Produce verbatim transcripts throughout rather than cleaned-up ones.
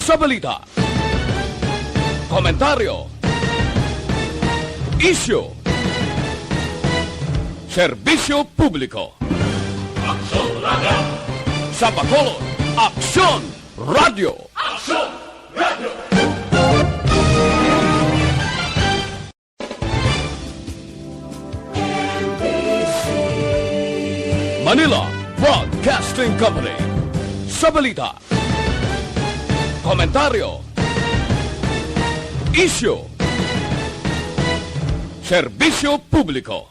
Sa balita, komentaryo, isyu, serbisyo publiko. Aksyon Radio. Sa Bacolod, Aksyon Radio. Aksyon Radio. Manila Broadcasting Company. Sa balita, komentaryo, isyu, serbisyo publiko.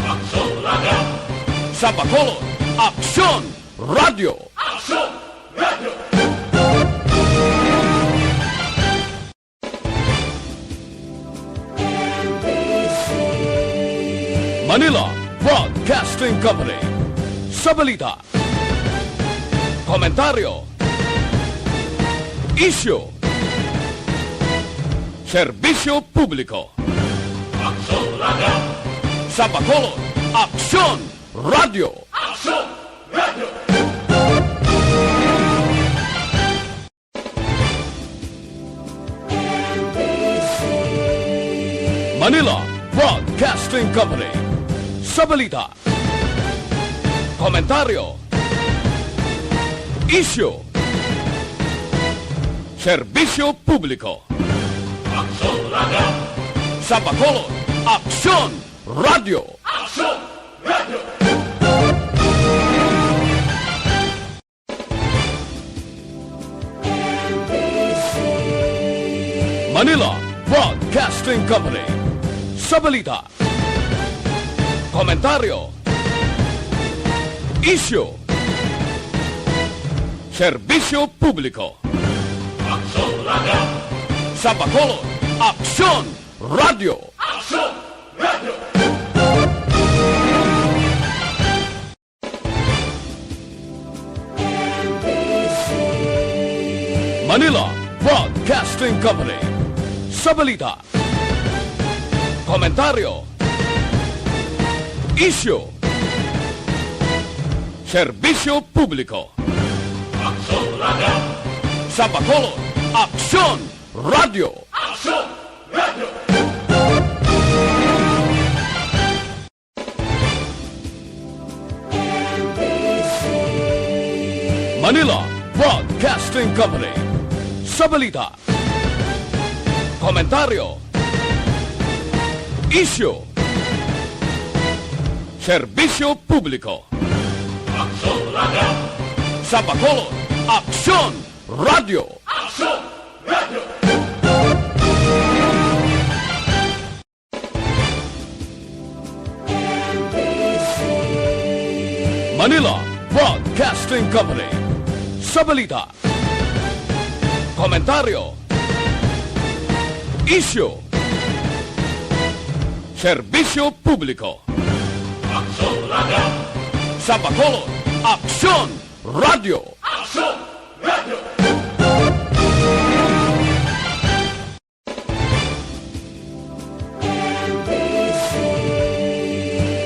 Aksyon Radio. Sa Bacolod, Aksyon Radio. Aksyon Radio. Manila Broadcasting Company. Sa balita, komentaryo, isyu, serbisyo publiko. Aksyon Radio. Sa Bacolod, Aksyon Radio. Aksyon Radio. Manila Broadcasting Company. Sa balita, komentaryo, isyu, serbisyo publiko. Aksyon Radio. Sa Bacolod, Aksyon Radio. Aksyon Radio. Manila Broadcasting Company. Sa balita, komentaryo, isyu, serbisyo publiko. Aksyon Radio. Sa Bacolod, Aksyon Radio. Aksyon Radio. Manila Broadcasting Company. Sa balita, komentaryo, isyu, serbisyo publiko. Aksyon Radio. Sa Bacolod, Aksyon Radio. Aksyon Radio. Manila Broadcasting Company. Sa balita, komentaryo, isyu, serbisyo publiko. Aksyon Radio. Sa Bacolod, Aksyon Radio. Aksyon Radio. Manila Broadcasting Company. Sa balita, komentaryo, isyu, serbisyo publiko. Aksyon Radio. Sa Bacolod, Aksyon Radio. Aksyon Radio.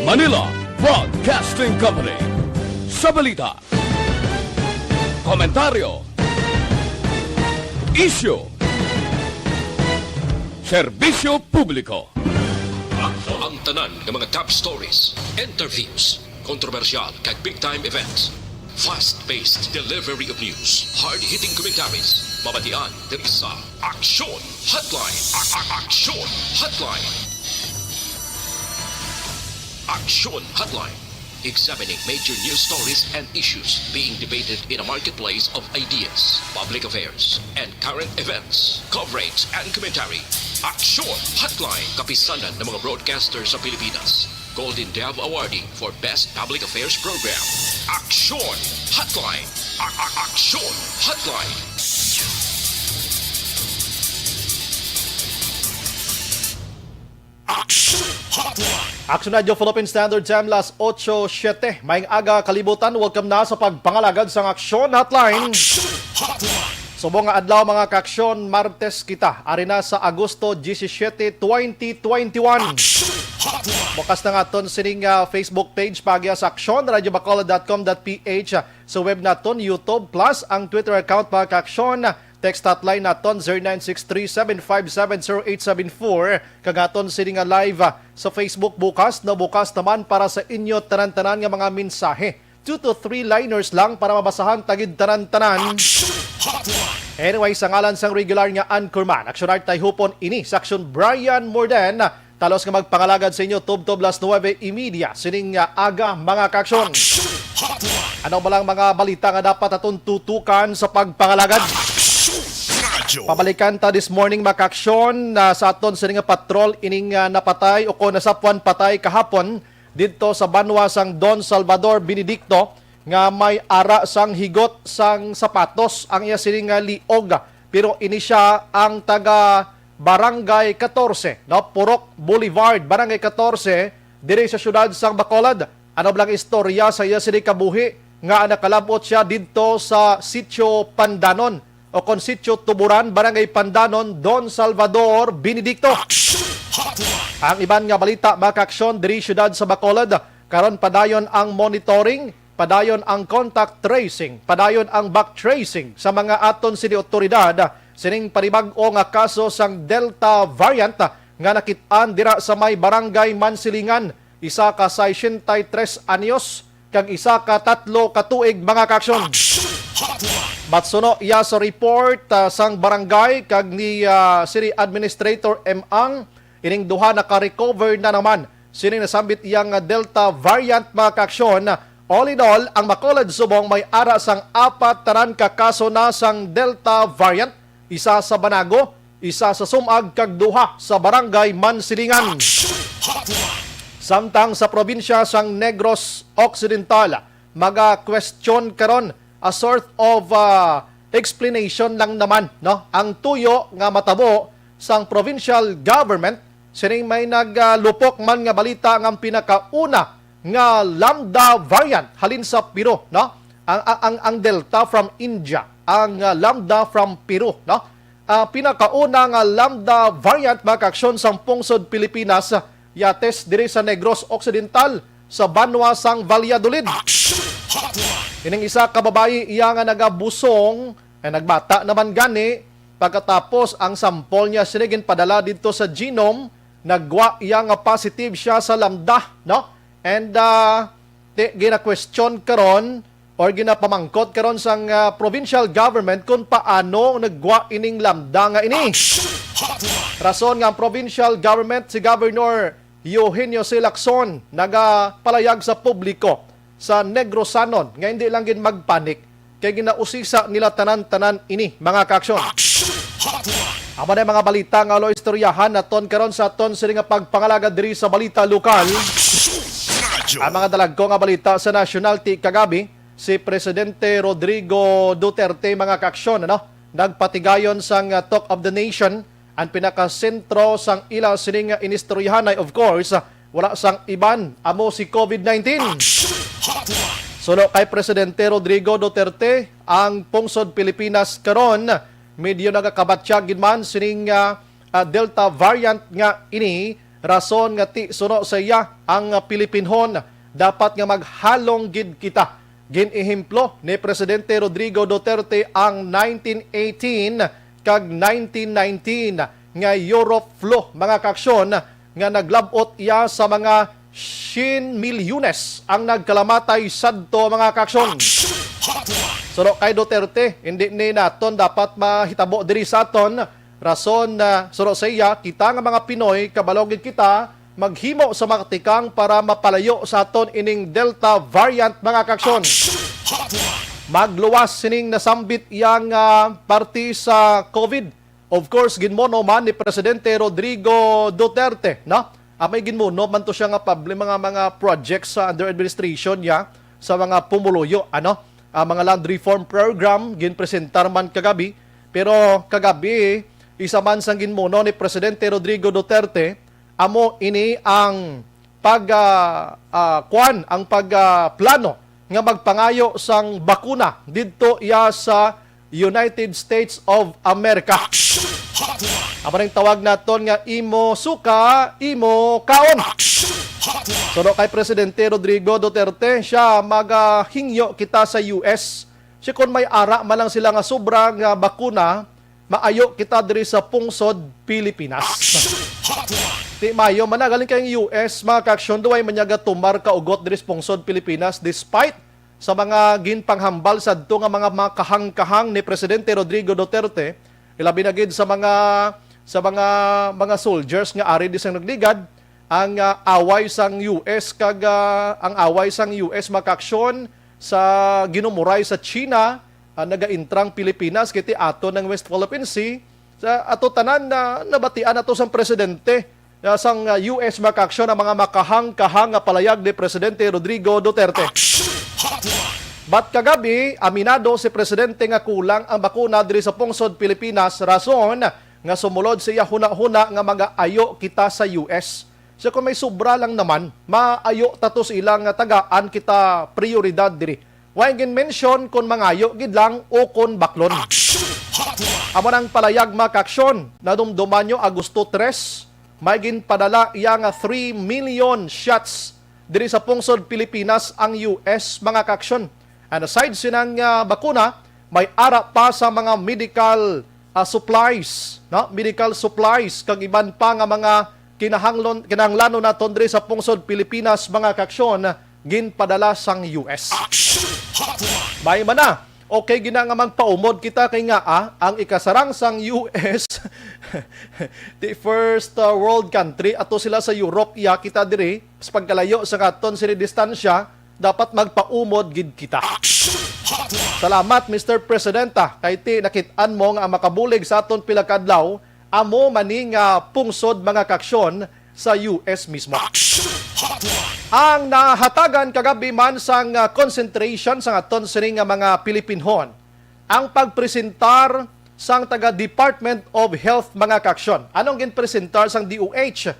Manila Broadcasting Company. Sa balita, komentaryo, isyu, serbisyo publiko. Ang tanan nga mga top stories, interviews, kontrobersyal kag big time events. Fast-paced delivery of news, hard-hitting commentaries, mabatian diri sa Aksyon Hotline. A- a- Aksyon Hotline. Aksyon Hotline. Examining major news stories and issues being debated in a marketplace of ideas, public affairs, and current events. Coverage and commentary. Aksyon Hotline. Kapisanan ng mga broadcaster sa Pilipinas. Golden Dove Awardee for Best Public Affairs Program. Aksyon Hotline. A- a- Aksyon Hotline. Aksyon Hotline. Aksyon Radio Philippine Standard Time, las ocho siete. Maayong aga, kalibutan. Welcome na sa pagpangalagad sang Aksyon Hotline. Aksyon Hotline. Subong nga adlaw, mga kaaksyon, Martes kita. Ari na sa Agosto disisiete, twenty twenty-one. Aksyon Hotline. Bukas na nga aton sining, ah, Facebook page, paagi sa aksyon radio bacolod dot com dot p h. Sa web naton, YouTube, plus ang Twitter account, mga kaaksyon. Text hotline naton, zero nine six three seven five seven zero eight seven four. Kag aton sini nga live, ah, sa Facebook bukas, no, bukas naman para sa inyo tanan-tanan nga mga mensahe. Two to three liners lang para mabasahan ta gid tanan-tanan. Action Hotline. Anyway, sa ngalan sang regular nga anchorman, Action Art Tayhupon ini, sa Action Brian Morden, talos nga magpangalagad sa inyo tubtob las nuwebe y media sining, ah, aga, mga kaaksyon. Action Hotline. Ano ba lang mga balita nga dapat aton tutukan sa pagpangalagad? Action Radyo. Pabalikan ta this morning, mga kaaksyon, na sa aton sini nga patrol ining, ah, napatay o kon nasapwan patay kahapon didto sa banwa sang Don Salvador Benedicto nga may ara sang higot sang sapatos ang iya sini nga liog. Pero ini sia ang taga Barangay katorse, no? Purok Boulevard, Barangay katorse, diri sa siyudad sang Bacolod. Ano bala ang istorya sa iya sini kabuhi nga nakalab-ot sia didto sa Sitio Pandanon o kon Sitio Tuburan, Barangay Pandanon, Don Salvador Benedicto. Action Hotline. Ang iban nga balita, mga kaaksyon, diri siyudad sa Bacolod, karon padayon ang monitoring, padayon ang contact tracing, padayon ang back tracing sa mga aton sini otoridad sining panibag-o nga kaso sang Delta variant nga nakit-an dira sa may Barangay Mansilingan, isa ka sesenta y tres anyos kag isa ka tatlo ka tuig, mga kaaksyon. Action Hotline. Matsuno iya sa report, ah, sang barangay kag ni, ah, City Administrator M. Ang, ining duha naka-recover na naman sining nasambit iya nga Delta variant, mga kaaksyon. All in all, ang Bacolod subong may ara sang apat tanan ka kaso na sang Delta variant, isa sa Banago, isa sa Sumag, kag duha sa Barangay Mansilingan. Action Hotline. Samtang sa probinsya sang Negros Occidental, maga-question karon, a sort of, ah, explanation lang naman, no? Ang tuyo nga matabo sang provincial government sining may naglupok man nga balita nga ang pinakauna nga Lambda variant halin sa Peru, no? Ang, ang, ang, ang Delta from India, ang, ah, Lambda from Peru, no? Ah, pinakauna nga Lambda variant, mga kaaksyon, sang pungsod Pilipinas, ah, yates diri sa Negros Occidental, sa banwa sang Valladolid. Action Hotline. Ining isa ka babayi iya nga nagabusong, ay nagbata naman gani, pagkatapos ang sample niya sini ginpadala didto sa genome, nagwa iya nga positive siya sa Lambda, no? And, ah, ti-, gina-question karon or ginapamangkot karon sang, ah, provincial government kung paano nagwa ining Lambda nga ini. Action Hotline. Rason nga ang provincial government, si Governor Eugenio C. Lacson, nagapalayag sa publiko sa Negrosanon nga hindi lang gid magpanik kay ginausisa nila tanan-tanan ini, mga kaaksyon. Action Hotline. Amo na ang mga balita nga ulo istoryahan naton karon sa aton sini nga pagpangalagad diri sa balita lokal. Action Radyo. Ang mga dalagko nga balita sa nasyonal ti kagabi, si Presidente Rodrigo Duterte, mga kaaksyon, ano, nagpatigayon sang, ah, Talk of the Nation, ang pinakasentro sang ila sining, ah, inistoryahanay, of course, ah, wala sang iban, amo si COVID nineteen. Action Hotline. Suno kay Presidente Rodrigo Duterte, ang pungsod Pilipinas karon medyo nagakabatyag gid man sining, ah, ah, Delta variant nga ini, rason nga ti suno sa iya ang, ah, Pilipinhon, dapat nga maghalong gid kita. Gin-ehemplo ni Presidente Rodrigo Duterte ang nineteen eighteen kag nineteen nineteen nga Europe flu, mga kaaksyon, nga naglab-ot iya sa mga syen milyones ang nagkalamatay sadto, mga kaaksyon. Action Hotline. Suno kay Duterte, hindi ni naton dapat mahitabo diri sa aton. Rason, ah, suno sa iya, kita nga mga Pinoy, kabalo gid kita maghimo sa mga tikang para mapalayo sa aton ining Delta variant, mga kaaksyon. Action Hotline. Magluwas sining nasambit iya nga parte sa COVID. Of course, ginmono man ni Presidente Rodrigo Duterte, no? Ah, may ginmono man to siya nga pabli-, mga, mga projects sa under administration niya, sa mga pumuluyo, ano? Ah, mga land reform program, ginpresentar man kagabi. Pero kagabi, isa man sang ginmono ni Presidente Rodrigo Duterte, amo ini ang pag, ah, ah, kuwan, ang pag, ah, plano nga magpangayo sang bakuna didto iya sa United States of America. Action Hotline. Amo ning tawag naton nga imo suka, imo kaon. Action Hotline. Suno kay Presidente Rodrigo Duterte, siya magahingyo kita sa U S. Siya, kung may ara man lang sila nga sobra nga bakuna, maayo kita diri sa pungsod Pilipinas. Di maayo man na, galing kay ang U S, mga kaaksyon, duway man niya gatumar ka ugot diri sa pungsod Pilipinas, despite sa mga ginpanghambal sadto nga mga makahang-kahang ni Presidente Rodrigo Duterte, ilabi na gid sa mga, sa mga, mga soldiers nga ari di sang nagligad, ang, ah, away sang U S kag, ah, ang away sang U S, mga kaaksyon, sa ginumuray sa China, ah, nagaintrang Pilipinas kiti ato ng West Philippine Sea. Sa ato tanan na nabatian nato sang presidente, ah, sang, ah, U S, mga kaaksyon, ang mga makahang-kahang nga palayag ni Presidente Rodrigo Duterte. But kagabi, aminado si Presidente nga kulang ang bakuna diri sa pungsod Pilipinas, rason nga sumulod sa iya hunahuna nga magaayo kita sa U S. So kung may sobra lang naman, maayo ta to sa ila nga tagaan kita prioridad diri. Way gin-mention kon mangayo gid lang o kon baklon. Amo nang palayag, mga kaaksyon, nadumduman nyo, Agosto tres, may ginpadala iya nga three million shots diri sa pungsod Pilipinas ang U S, mga kaaksyon. And aside sinang, ah, bakuna, may ara pa sa mga medical, ah, supplies, no? Medical supplies kag iban pa nga mga kinahanglon, kinahanglanon naton diri sa pungsod Pilipinas, mga kaaksyon, ginpadala sang U S. May man na. Okay gina nga magpaumod kita kay nga, ah, ang ikasarang sang U S, the first, ah, world country, ato sila sa Europe, iya kita diri, sa pagkalayo sa katon sini distansya, dapat magpaumod gid kita. Salamat, Mister Presidenta, kay ti nakit-an mo nga ang makabulig sa aton pila ka adlaw, amo man ni nga pungsod, mga kaaksyon, sa U S mismo. Ang nahatagan kagabi man sang, ah, concentration sa aton sini nga mga Pilipinhon ang pagpresentar sang taga Department of Health, mga kaaksyon. Anong ginpresentar sang D O H?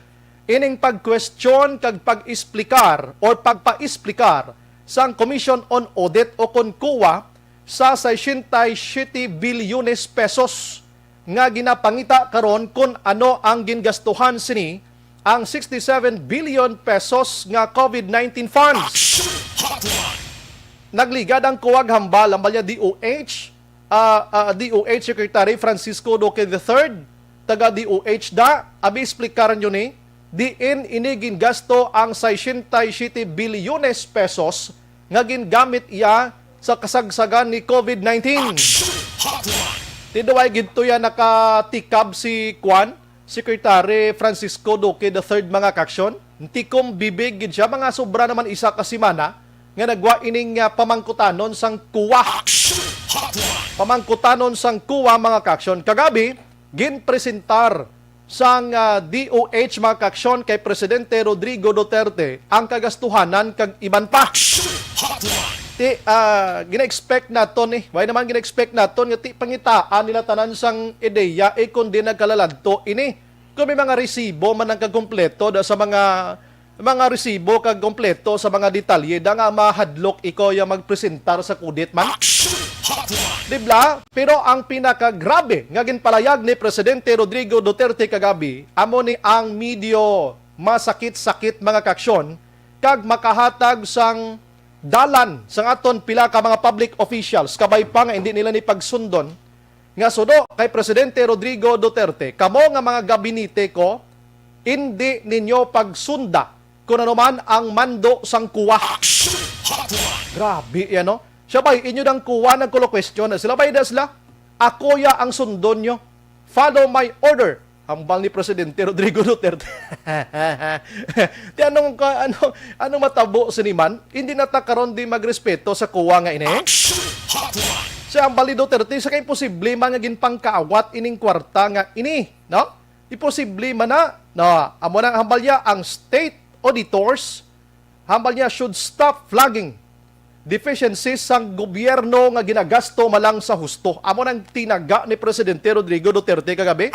Ining pagkwestiyon kag pag-esplikar or pagpaesplikar sang Commission on Audit o kon COA sa sesenta y siete bilyones pesos nga ginapangita karon kon ano ang gingastuhan sini ang sixty-seven billion pesos nga COVID nineteen funds. Nagligad ang COA og hambal, ang balya D O H, ah, ah, D O H Secretary Francisco Duque the third, taga D O H da, abi, explikaran nyo ni, diin ini gingasto ang sesenta y siete bilyones pesos nga gingamit iya sa kasagsagan ni COVID nineteen. Ti duway gid to ya nakatikab si Kwan, Secretary Francisco Duque the third, mga kaaksyon. Tikom bibig gid siya, mga sobra naman isa ka semana nga nagwa ining, ah, pamangkutanon sang COA. Pamangkutanon sang COA, mga kaaksyon. Kagabi, ginpresentar sang, ah, D O H, mga kaaksyon, kay Presidente Rodrigo Duterte ang kagastuhanan kag iban pa. Ti, ah, gina-expect naton, eh. Why naman gina-expect naton nga ti pangitaan nila tanan sang ideya, eh, kundi nagkalaladto ini? Kung may mga resibo man ang kakumpleto da sa mga, mga resibo kag kompleto sa mga detalye da nga mahadlok ikaw yang magpresentar sa kudit man. Di bala? Pero ang pinakagrabe nga ginpalayag ni Presidente Rodrigo Duterte kagabi, amo ni ang medyo masakit-sakit, mga kaaksyon, kag makahatag sang dalan sang aton pila ka mga public officials, kabay pa nga indi nila ni pagsundon, nga suno kay Presidente Rodrigo Duterte, "Kamo nga mga gabinete ko, indi ninyo pagsunda kon ano man ang mando sang COA." Grabe yan, no? Siya ba'y inyo dang COA, nagkulo question na sila, ba'y da sila, "Ako ya ang sundon nyo. Follow my order." Hambal ni Presidente Rodrigo Duterte. Ti anong ka-, ano, anong matabo sini man? Hindi na ta karon di magrespeto sa COA nga ini? Sa hambal ni Duterte, sa kay imposible man nga ginpangkaawat ining kwarta nga ini, no? Imposible man na, no? Amo nang hambal niya, ang state auditors, hambal niya, should stop flagging deficiencies sang gobyerno nga ginagasto malang sa husto. Amo nang tinaga ni Presidente Rodrigo Duterte kagabi.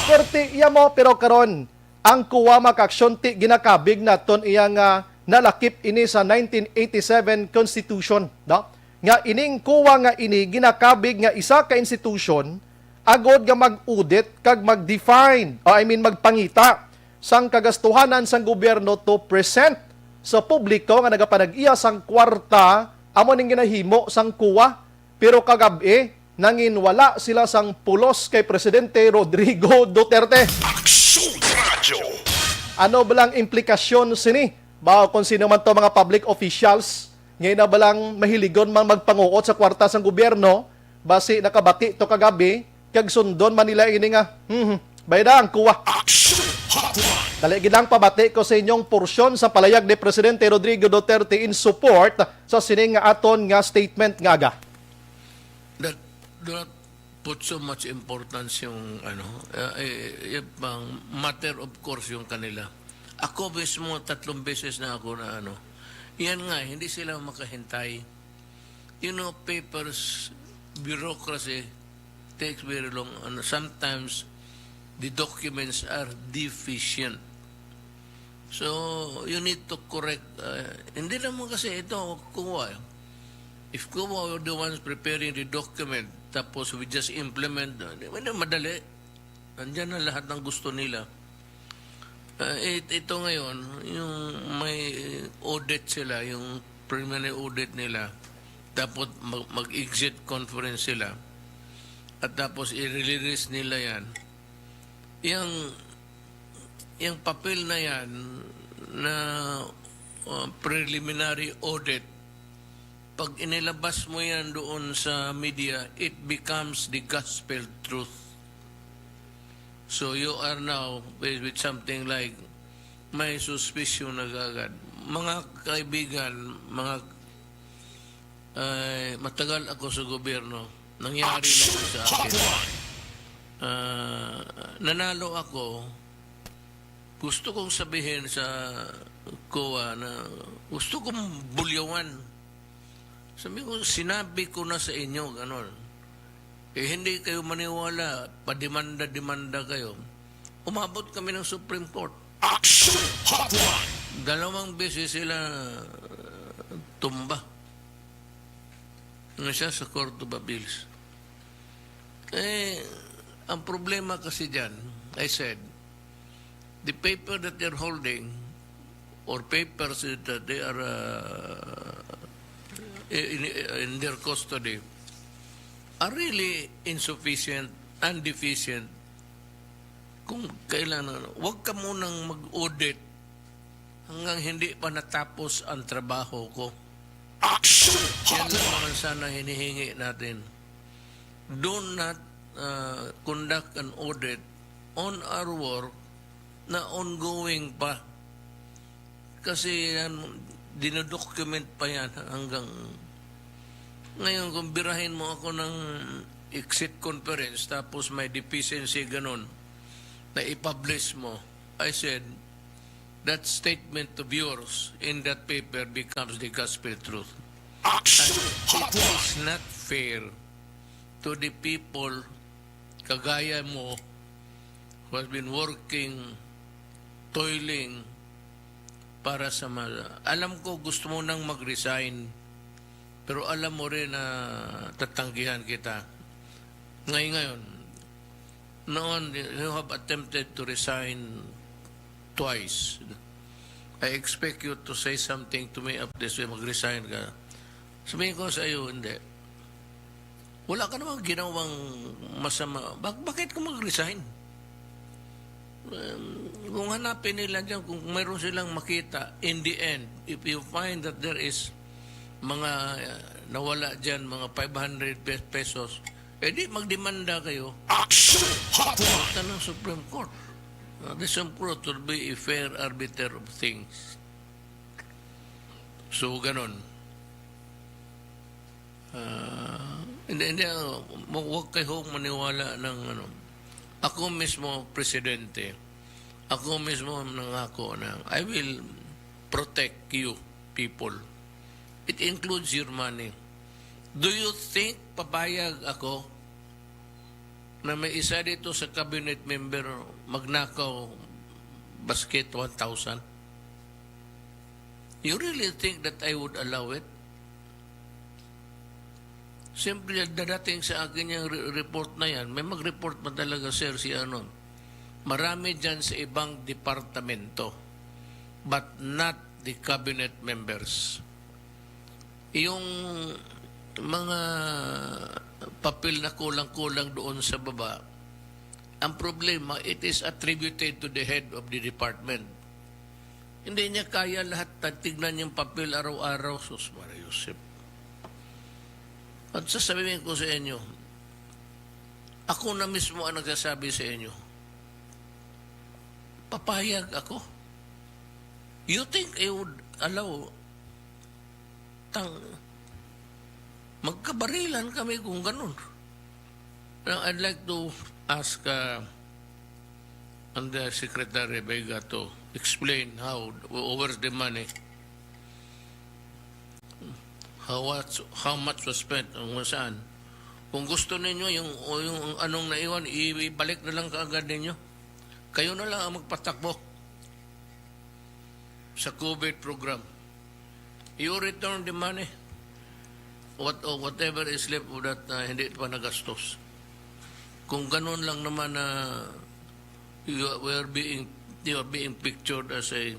Korte iya mo, pero karon, ang COA, mga kaaksyon, ti ginakabig naton iya nga nalakip ini sa nineteen eighty-seven Constitution, no? Nga ining COA nga ini ginakabig nga isa ka institusyon agod nga mag-audit kag mag-define, o I mean, magpangita sang kagastuhanan sang gobyerno to present sa publiko nga nagapanag-iya sang kwarta, amo ning ginahimo sang COA. Pero kagab-i, Nangin wala sila sang pulos kay Presidente Rodrigo Duterte. Aksyon Radyo. Ano ba lang implikasyon sini? Ba kung sino man to mga public officials, ngayon na ba lang mahiligon man magpanguot sa kwarta sang gobyerno, basi nakabati to kagabi, kag sundon man nila ini nga, hmm, bayda ang kuwa. Aksyon Hotline. Dali gid lang pabati ko sa inyong porsyon sa palayag ni Presidente Rodrigo Duterte in support sa sining nga aton nga statement nga aga. That, do not put so much importance yung ano, uh, eh, yung pang matter of course yung kanila. Ako mismo tatlong beses na ako na ano. Yan nga, hindi sila makahintay. You know, papers, bureaucracy takes very long. Ano, sometimes the documents are deficient. So, you need to correct. Uh, hindi naman kasi ito COA. If COA were the ones preparing the document, tapos we just implement, uh, di ba, madali. Nandyan na lahat ng gusto nila. Uh, it, ito ngayon, yung may audit sila, yung preliminary audit nila, tapos mag- mag-exit conference sila, at tapos i-release nila yan. Yung, yung papel na yan na uh, preliminary audit, pag inilabas mo yan doon sa media, it becomes the gospel truth. So you are now with, with something like may suspicion na agad. Mga kaibigan, mga ay, matagal ako sa gobyerno. Nangyari na ito sa akin. Ah, nanalo ako. Gusto kong sabihin sa COA na gusto kong bulyawan. Sabi ko, sinabi ko na sa inyo, ganon. Eh, hindi kayo maniwala, pademanda-demanda kayo. Umabot kami ng Supreme Court. Action Hotline. Dalawang beses sila tumba. Ang isa sa Court of Appeals. Eh, ang problema kasi dyan, I said, the paper that they're holding or papers that they are uh, in, in their custody are really insufficient and deficient. Kung kailangan, huwag ka munang mag-audit hanggang hindi pa natapos ang trabaho ko. Action! Yan lang naman sana hinihingi natin. Do not uh, conduct an audit on our work na ongoing pa. Kasi yan, dinodocument pa yan hanggang ngayon. Kung birahin mo ako ng exit conference tapos may deficiency ganun na i-publish mo, I said, that statement of yours in that paper becomes the gospel truth. Action Hotline! It is not fair to the people kagaya mo who has been working, toiling para sa mga... Alam ko gusto mo nang mag-resign, pero alam mo rin na tatanggihan kita. Ngayon, ngayon, noon, you have attempted to resign twice. I expect you to say something to me up this way, mag-resign ka. Sabihin ko sa iyo, hindi. Wala ka namang ginawang masama. Bak- bakit ka mag-resign? Um, kung hanapin nila dyan, kung mayroon silang makita, in the end, if you find that there is mga uh, nawala dyan, mga five hundred pe- pesos, eh di magdemanda kayo. Action Hotline! Punta ng Supreme Court. Uh, the Supreme Court will be a fair arbiter of things. So, ganon. Ah, hindi, hindi, ah, huwag kayo maniwala ng ano. Ako mismo, presidente, ako mismo nangako na I will protect you people. It includes your money. Do you think papayag ako na may isa dito sa cabinet member magnakaw basket one thousand? You really think that I would allow it? Siyempre, dadating sa akin yung re- report na yan. May mag-report pa talaga, sir, si ano. Marami dyan sa ibang departamento, but not the cabinet members. Yung mga papel na kulang-kulang doon sa baba. Ang problema, it is attributed to the head of the department. Hindi niya kaya lahat. Tignan niyang papel araw-araw. Sus, Maria Josep. At sasabihin ko sa inyo, ako na mismo ang nagsasabi sa inyo, papayag ako. You think I would allow tang magkabarilan kami kung ganun? Now, I'd like to ask uh, Undersecretary Vega to explain how, where's the money? How much, how much was spent? Ang saan? Kung gusto ninyo, yung, o yung anong naiwan, ibalik na lang kaagad ninyo. Kayo na lang ang magpatakbo sa COVID program. You return the money. What, or whatever is left of that, uh, hindi pa nagastos. Kung ganun lang naman na you are, we are being, you are being pictured as a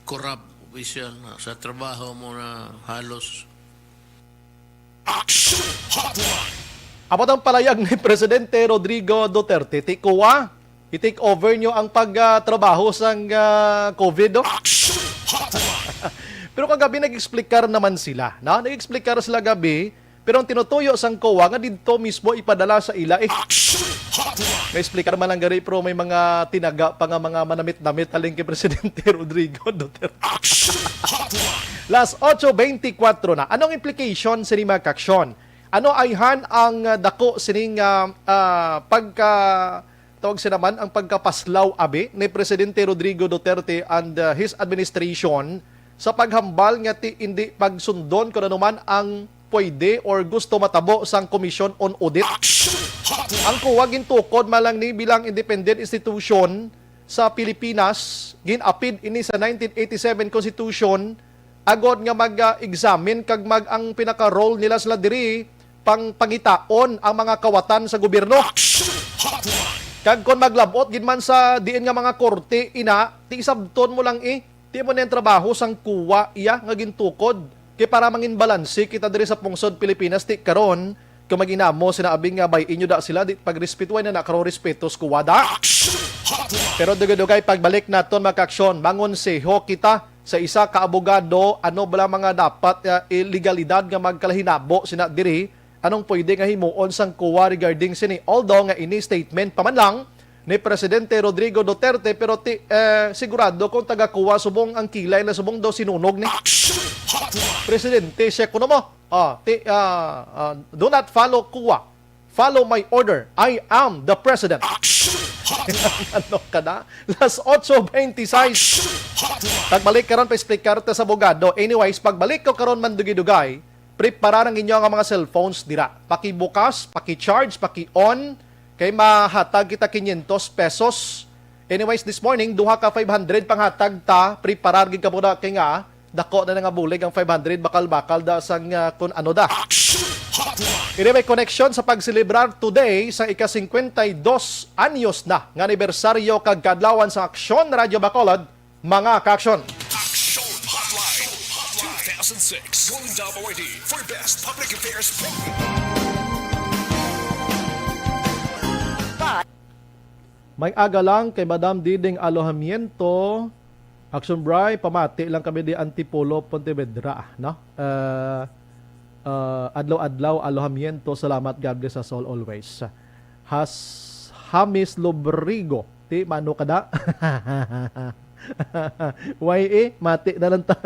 corrupt official na sa trabaho mo na halos. Action Hotline. Amo ang palayag ni Presidente Rodrigo Duterte, ti kuwa, i-take over nyo ang pagtrabaho sang ah, COVID, no? Action Hotline. Pero kagabi nag-explicar naman sila, no? Nag-explicar sila gabi, pero ang tinutuyo sang kuwa nga didto mismo ipadala sa ila eh. Action Hotline. May explicar man lang gari, pero may mga tinaga pa nga mga manamit-namit halin kay Presidente Rodrigo Duterte. Action Hotline. Las ocho veinticuatro na. Anong implication sini, mga kaaksyon? Ano ayhan ang ah, dako sining ah, ah, pagka tawag sina man ang pagkapaslaw abi ni Presidente Rodrigo Duterte and ah, his administration sa paghambal nga ti indi pagsundon kung ano man ang pwede or gusto matabo sang Commission on Audit? Action Hotline. Ang kuwa gintukod man lang ni bilang independent institution sa Pilipinas, gin-apid ini sa nineteen eighty-seven Constitution agod nga mag-examine kag mag ang pinaka-role nila sila diri pang pangitaon ang mga kawatan sa gobyerno. Action Hotline. Kag kon maglabot gid man sa diin nga mga korte ina, ti isabton mo lang eh, ti mo na ang trabaho sang kuwa iya nga gintukod. Kay para mangin balanse kita diri sa pungsod Pilipinas ti karon, kung mag-inamo sina abi nga bay-i nyo da sila, di pagrespetuhay na na karon respeto sa kuwa da. Action Hotline. Pero dugay-dugay pagbalik naton, mga kaaksyon, mangonseho kita sa isa ka abogado, ano bala mga dapat ah, ilegalidad nga magkalahinabo sina diri, anong pwede nga himuon sang kuwa regarding sini. Although nga ini statement pa man lang ni Presidente Rodrigo Duterte, pero ti, eh, sigurado kung taga kuwa subong ang kilay na subong daw sinunog ni Action Hotline. Presidente siya kuno mo. Ah, ti, ah, ah, do not follow kuwa. Follow my order. I am the president. Action Hotline. Ano ka na? Las ocho veintiséis. Action Hotline. Pagbalik karon pa explicar ta sa abogado. Anyways, pagbalik ko karon man dugay-dugay, preparar ang inyo nga mga cellphones dira. Pakibukas, paki-charge, paki-on, kay mahatag kita quinientos pesos. Anyways, this morning, duha ka five hundred panghatag ta, preparar gid ka muna kay nga dako na nga bulig ang five hundred, bakal-bakal da sang ah, kun ano da. Action Hotline. Ini may koneksyon sa pagselebrar today sa ika-singkwenta y dos anyos na nga anibersaryo kag kaadlawan sa Aksyon Radyo Bacolod, mga kaaksyon. Action Hotline two thousand six Golden Dome Awardee for Best Public Affairs Program. May aga lang kay Madam Diding Alojamiento. Action Bri, pamati lang kami di Antipolo, Pontevedra, no? Uh, uh, adlaw-adlaw, Alojamiento. Salamat, God bless us all always. Has Hamis Lobrigo, ti mano kada? Y A, mati na lang ta.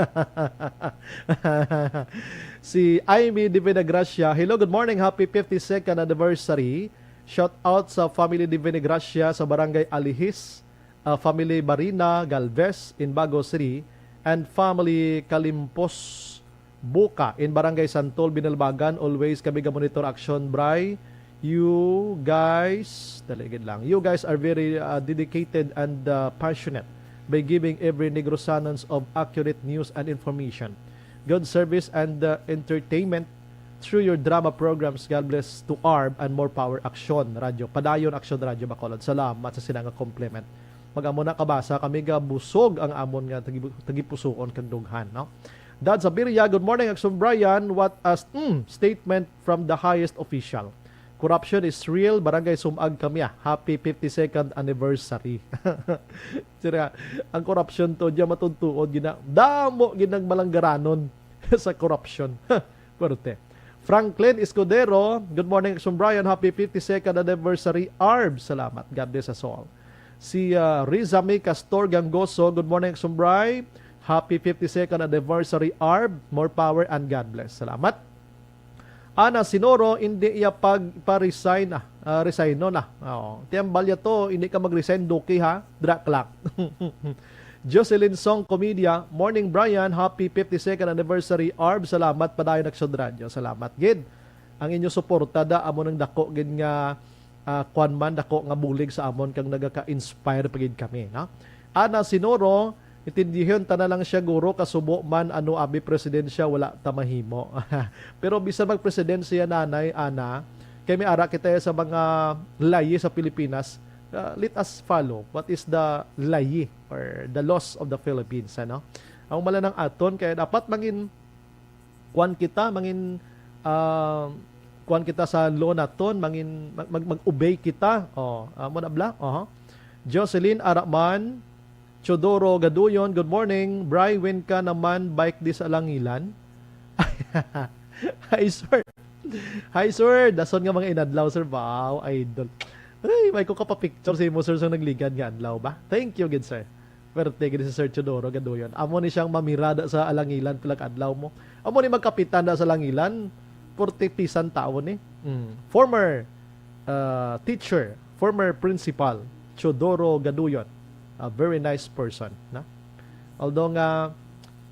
Si Amy Divina Gracia, hello, good morning, happy fifty-second anniversary. Shout out sa family Divina Gracia sa Barangay Alihis, uh, family Barina Galvez in Bago City, and family Kalimpos Buka in Barangay Santol, Binalbagan. Always kami ga-monitor Action Bri. You guys, dali gid lang. You guys are very uh, dedicated and uh, passionate by giving every Negrosanans of accurate news and information, good service and uh, entertainment through your drama programs. God bless to ARB and more power Action Radyo. Padayon Action Radyo Bacolod. Salamat sa sila nga compliment. Mag-amo na kabasa kami ga busog ang amon nga tagibu- tagipusuon kag dughan, no? Dad Sabiria, good morning, Action Brian. What a s-, mm, statement from the highest official. Corruption is real. Barangay Sumag kami, ah. Happy fifty-second anniversary. Sira, ang corruption to, diya matuntuod, gina, damo ginang malanggaranon sa corruption. Puwerte. Franklin Escudero, good morning, Action Brian. Happy fifty-second anniversary, Arb. Salamat. God bless us all. Si, ah, Rizami Castor Gangoso, good morning, Action Bri. Happy fifty-second anniversary, Arb. More power and God bless. Salamat. Ana Sinoro, hindi iya pag, pa-resign na. Ah, resign no na. Oo. Tiyambal ya to, hindi ka mag-resign, Duki, ha? Dra clock. Jocelyn Song Comedia, morning, Brian. Happy fifty-second anniversary, Arb. Salamat padayon, Action Radio. Salamat gid. Ang inyo suporta da, amo nang dako gid nga, ah, kwan man, dako nga bulig sa amon, kag nagaka-inspire pa gid kami, no? Ana Sinoro, intindihon ta na lang siya, guro, kasubo man ano abi presidensya, wala ta mahimo. Pero bisan magpresidensya, Nanay Ana, kay may ara kita sa mga layi sa Pilipinas, ah, let us follow what is the layi or the laws of the Philippines, ano? Ang malanang aton, kaya dapat mangin, kuan kita, mangin, ah, kuan kita sa law naton, mangin, mag, mag, mag-obey kita. Oh, amo na bala? Oho. Jocelyn Araman, Teodoro Gaduyon, good morning. Bri, when ka naman bike di sa Alangilan? Hi, sir. Hi, sir. Dason nga mga inadlaw, sir. Wow, idol. Ay, may ko kapapicture sa imo, sir, sa nagligad nga adlaw ba? Thank you, good sir. Perte gid si Sir Teodoro Gaduyon. Amo ni siyang mamirada sa Alangilan pila ka adlaw mo. Amo ni magkapitan da sa Alangilan, forty pisan tawo ni. Mm. Former, uh, teacher, former principal, Teodoro Gaduyon. A very nice person, na? Although nga,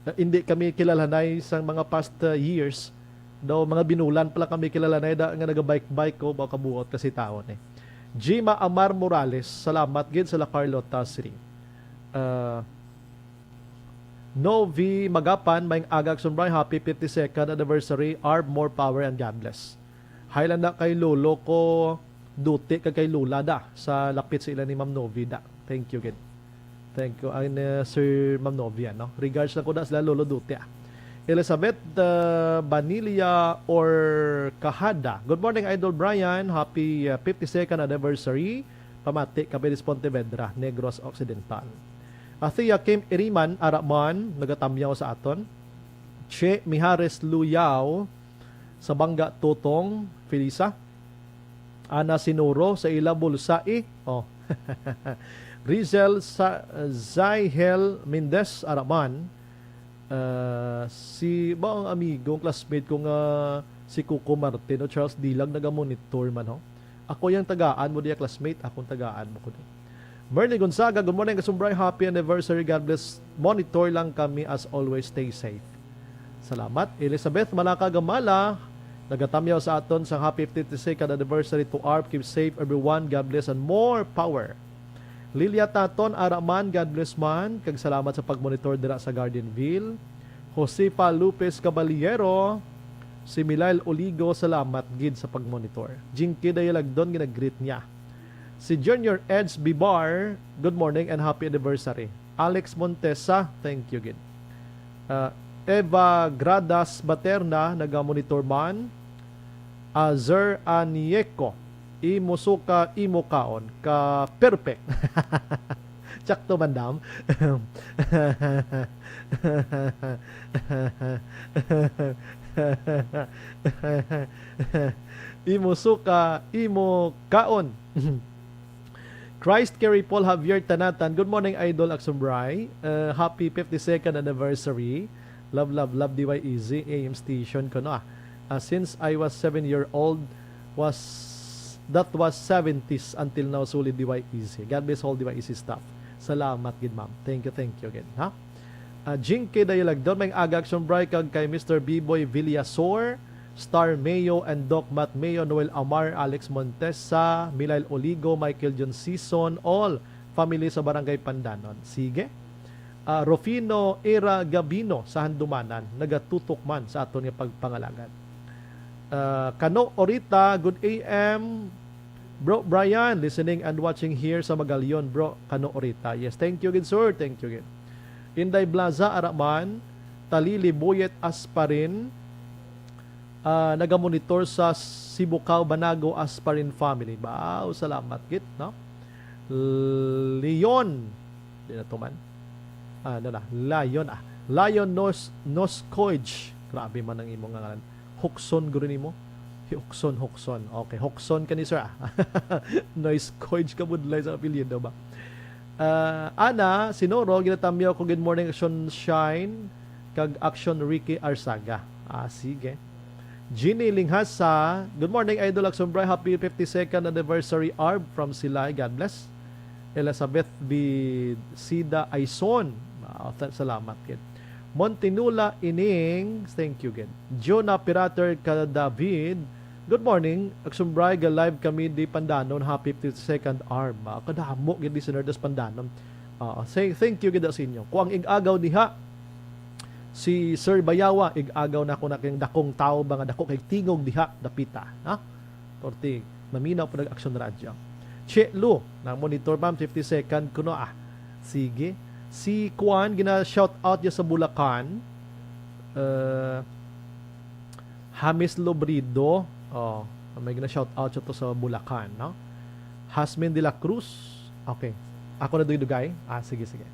uh, hindi kami kilalanay sa mga past, uh, years, daw mga binulan pala kami kilalanay da, nga nagabike-bike ko, baka buot kasi taon eh. Jima Amar Morales, salamat gid sa La Carlota City. Uh, Novi Magapan, maayong aga, Action Bri, happy fifty-second anniversary, Arb, more power and God bless. Hay lang na kay lolo ko, Duti, kag kay lola da, sa lapit sa ila ni Ma'am Novi da. Thank you gid. Thank you, and, uh, Sir Ma'am Novi, no? Regards lang ko da sila, Lolo Duti, ah. Elizabeth, uh, Banilla or Kahada. Good morning, Idol Brian. Happy, uh, fifty-second anniversary. Pamati kami sa Pontevedra, Negros Occidental. Athea Kim Iriman, Araman, nagatamyaw sa aton. Che Mijares Luyao, sa Banga Tutong, Felisa. Ana Sinuro, sa ila bulsa, eh. Oh. Rizel sa, Zaihel Mendez, Araman. Ah, si, ba ang amigo, ang classmate ko nga si Coco Martin o Charles Dilag, naga-monitor man, ho? Ako yang tagaan mo diya, classmate, akong tagaan mo ko din. Merly Gonzaga, good morning, Action Bri, happy anniversary, God bless. Monitor lang kami as always, stay safe. Salamat. Elizabeth Malaka Gamala, nagatamyaw sa aton sa happy fifty-second anniversary to Arb. Keep safe, everyone. God bless and more power. Lilia Taton Araman, God bless man, kag salamat sa pagmonitor dira sa Gardenville. Josefa Lopez Caballero, si Milail Oligo, salamat gid sa pagmonitor. Jinky Dayalagdon, ginagreet niya. Si Junior Eds Bibar, good morning and happy anniversary. Alex Montesa, thank you gid. Ah, Eva Gradas Baterna, naga-monitor man. Azer Anieco, imo suka, imo kaon, ka perfect. Tsakto man, dam. Imo suka, imo kaon. Christ Carey Paul Javier Tanatan, good morning, Idol Action Bri. Uh, happy fifty-second anniversary. Love, love, love D Y E Z A M station ko, no? Ah, since I was seven year old, was, that was seventies until now, solid D Y E Z. God bless all D Y E Z staff. Salamat gid, ma'am. Thank you, thank you again, ha? Ah, Jinky Dayalagdon, maayong aga, Action Bri, kag kay Mister Biboy Villasor, Star Mayo, and Doc Matt Mayo, Noel Amar, Alex Montesa, Milail Oligo, Michael John Sison, all family sa Barangay Pandanon. Sige. Ah, Rufino Era Gabino sa Handumanan, nagatutok man sa aton nga pagpangalagad. Ah, Kano Orita, good A M, Bro Brian, listening and watching here sa Magalion, bro. Kano Orita. Yes, thank you gid, sir. Thank you gid. Inday Blaza Araman, Salili Boyet Asparin, ah, nagamonitor sa Sibukao, Banago, Asparin family. Wow, salamat gid, no? Leon. Di na to man. Ah, ano na? Lion, ah. Lion Nos-, Noscoige. Grabe man ang imong ngalan. Hukson, guro nimo. Hukson, Hukson. Okay, Hukson ka ni sir, ah. Noscoige ka budlay sa apelyido ba? Ah, Ana Sinoro, ginatamyaw ko, good morning, Action Shine, kag Action Ricky Arzaga. Ah, sige. Jeannie Linghasa, good morning, Idol Action Bray. Happy fifty-second anniversary, Arb, from Silay. God bless. Elizabeth Bicida Aison. Ah, th-, salamat gid. Montinula Ining, thank you gid. Jonah Pirater ka David, good morning. Action Bray, ga live kami di Pandanon. Happy fifty-second Arb. Ah, kadamo gid listener das Pandanon. Ah, say, thank you gid sa inyo. Kuang ig-agaw diha, si Sir Bayawa, ig-agaw na ko na kay dakong tao ba nga dako kay tingog diha, dapita, ha? Korte, maminaw po nag-Action Radyo. Che Lu, na monitor, ma'am, fifty-second kuno, ah. Sige. Si Kuan, gina-shout out niya sa Bulacan. Uh, James Lobrido. Oh, may gina-shout out siya to sa Bulacan, no? Hasmin de la Cruz. Okay. Ako na dugay-dugay. Ah, sige, sige.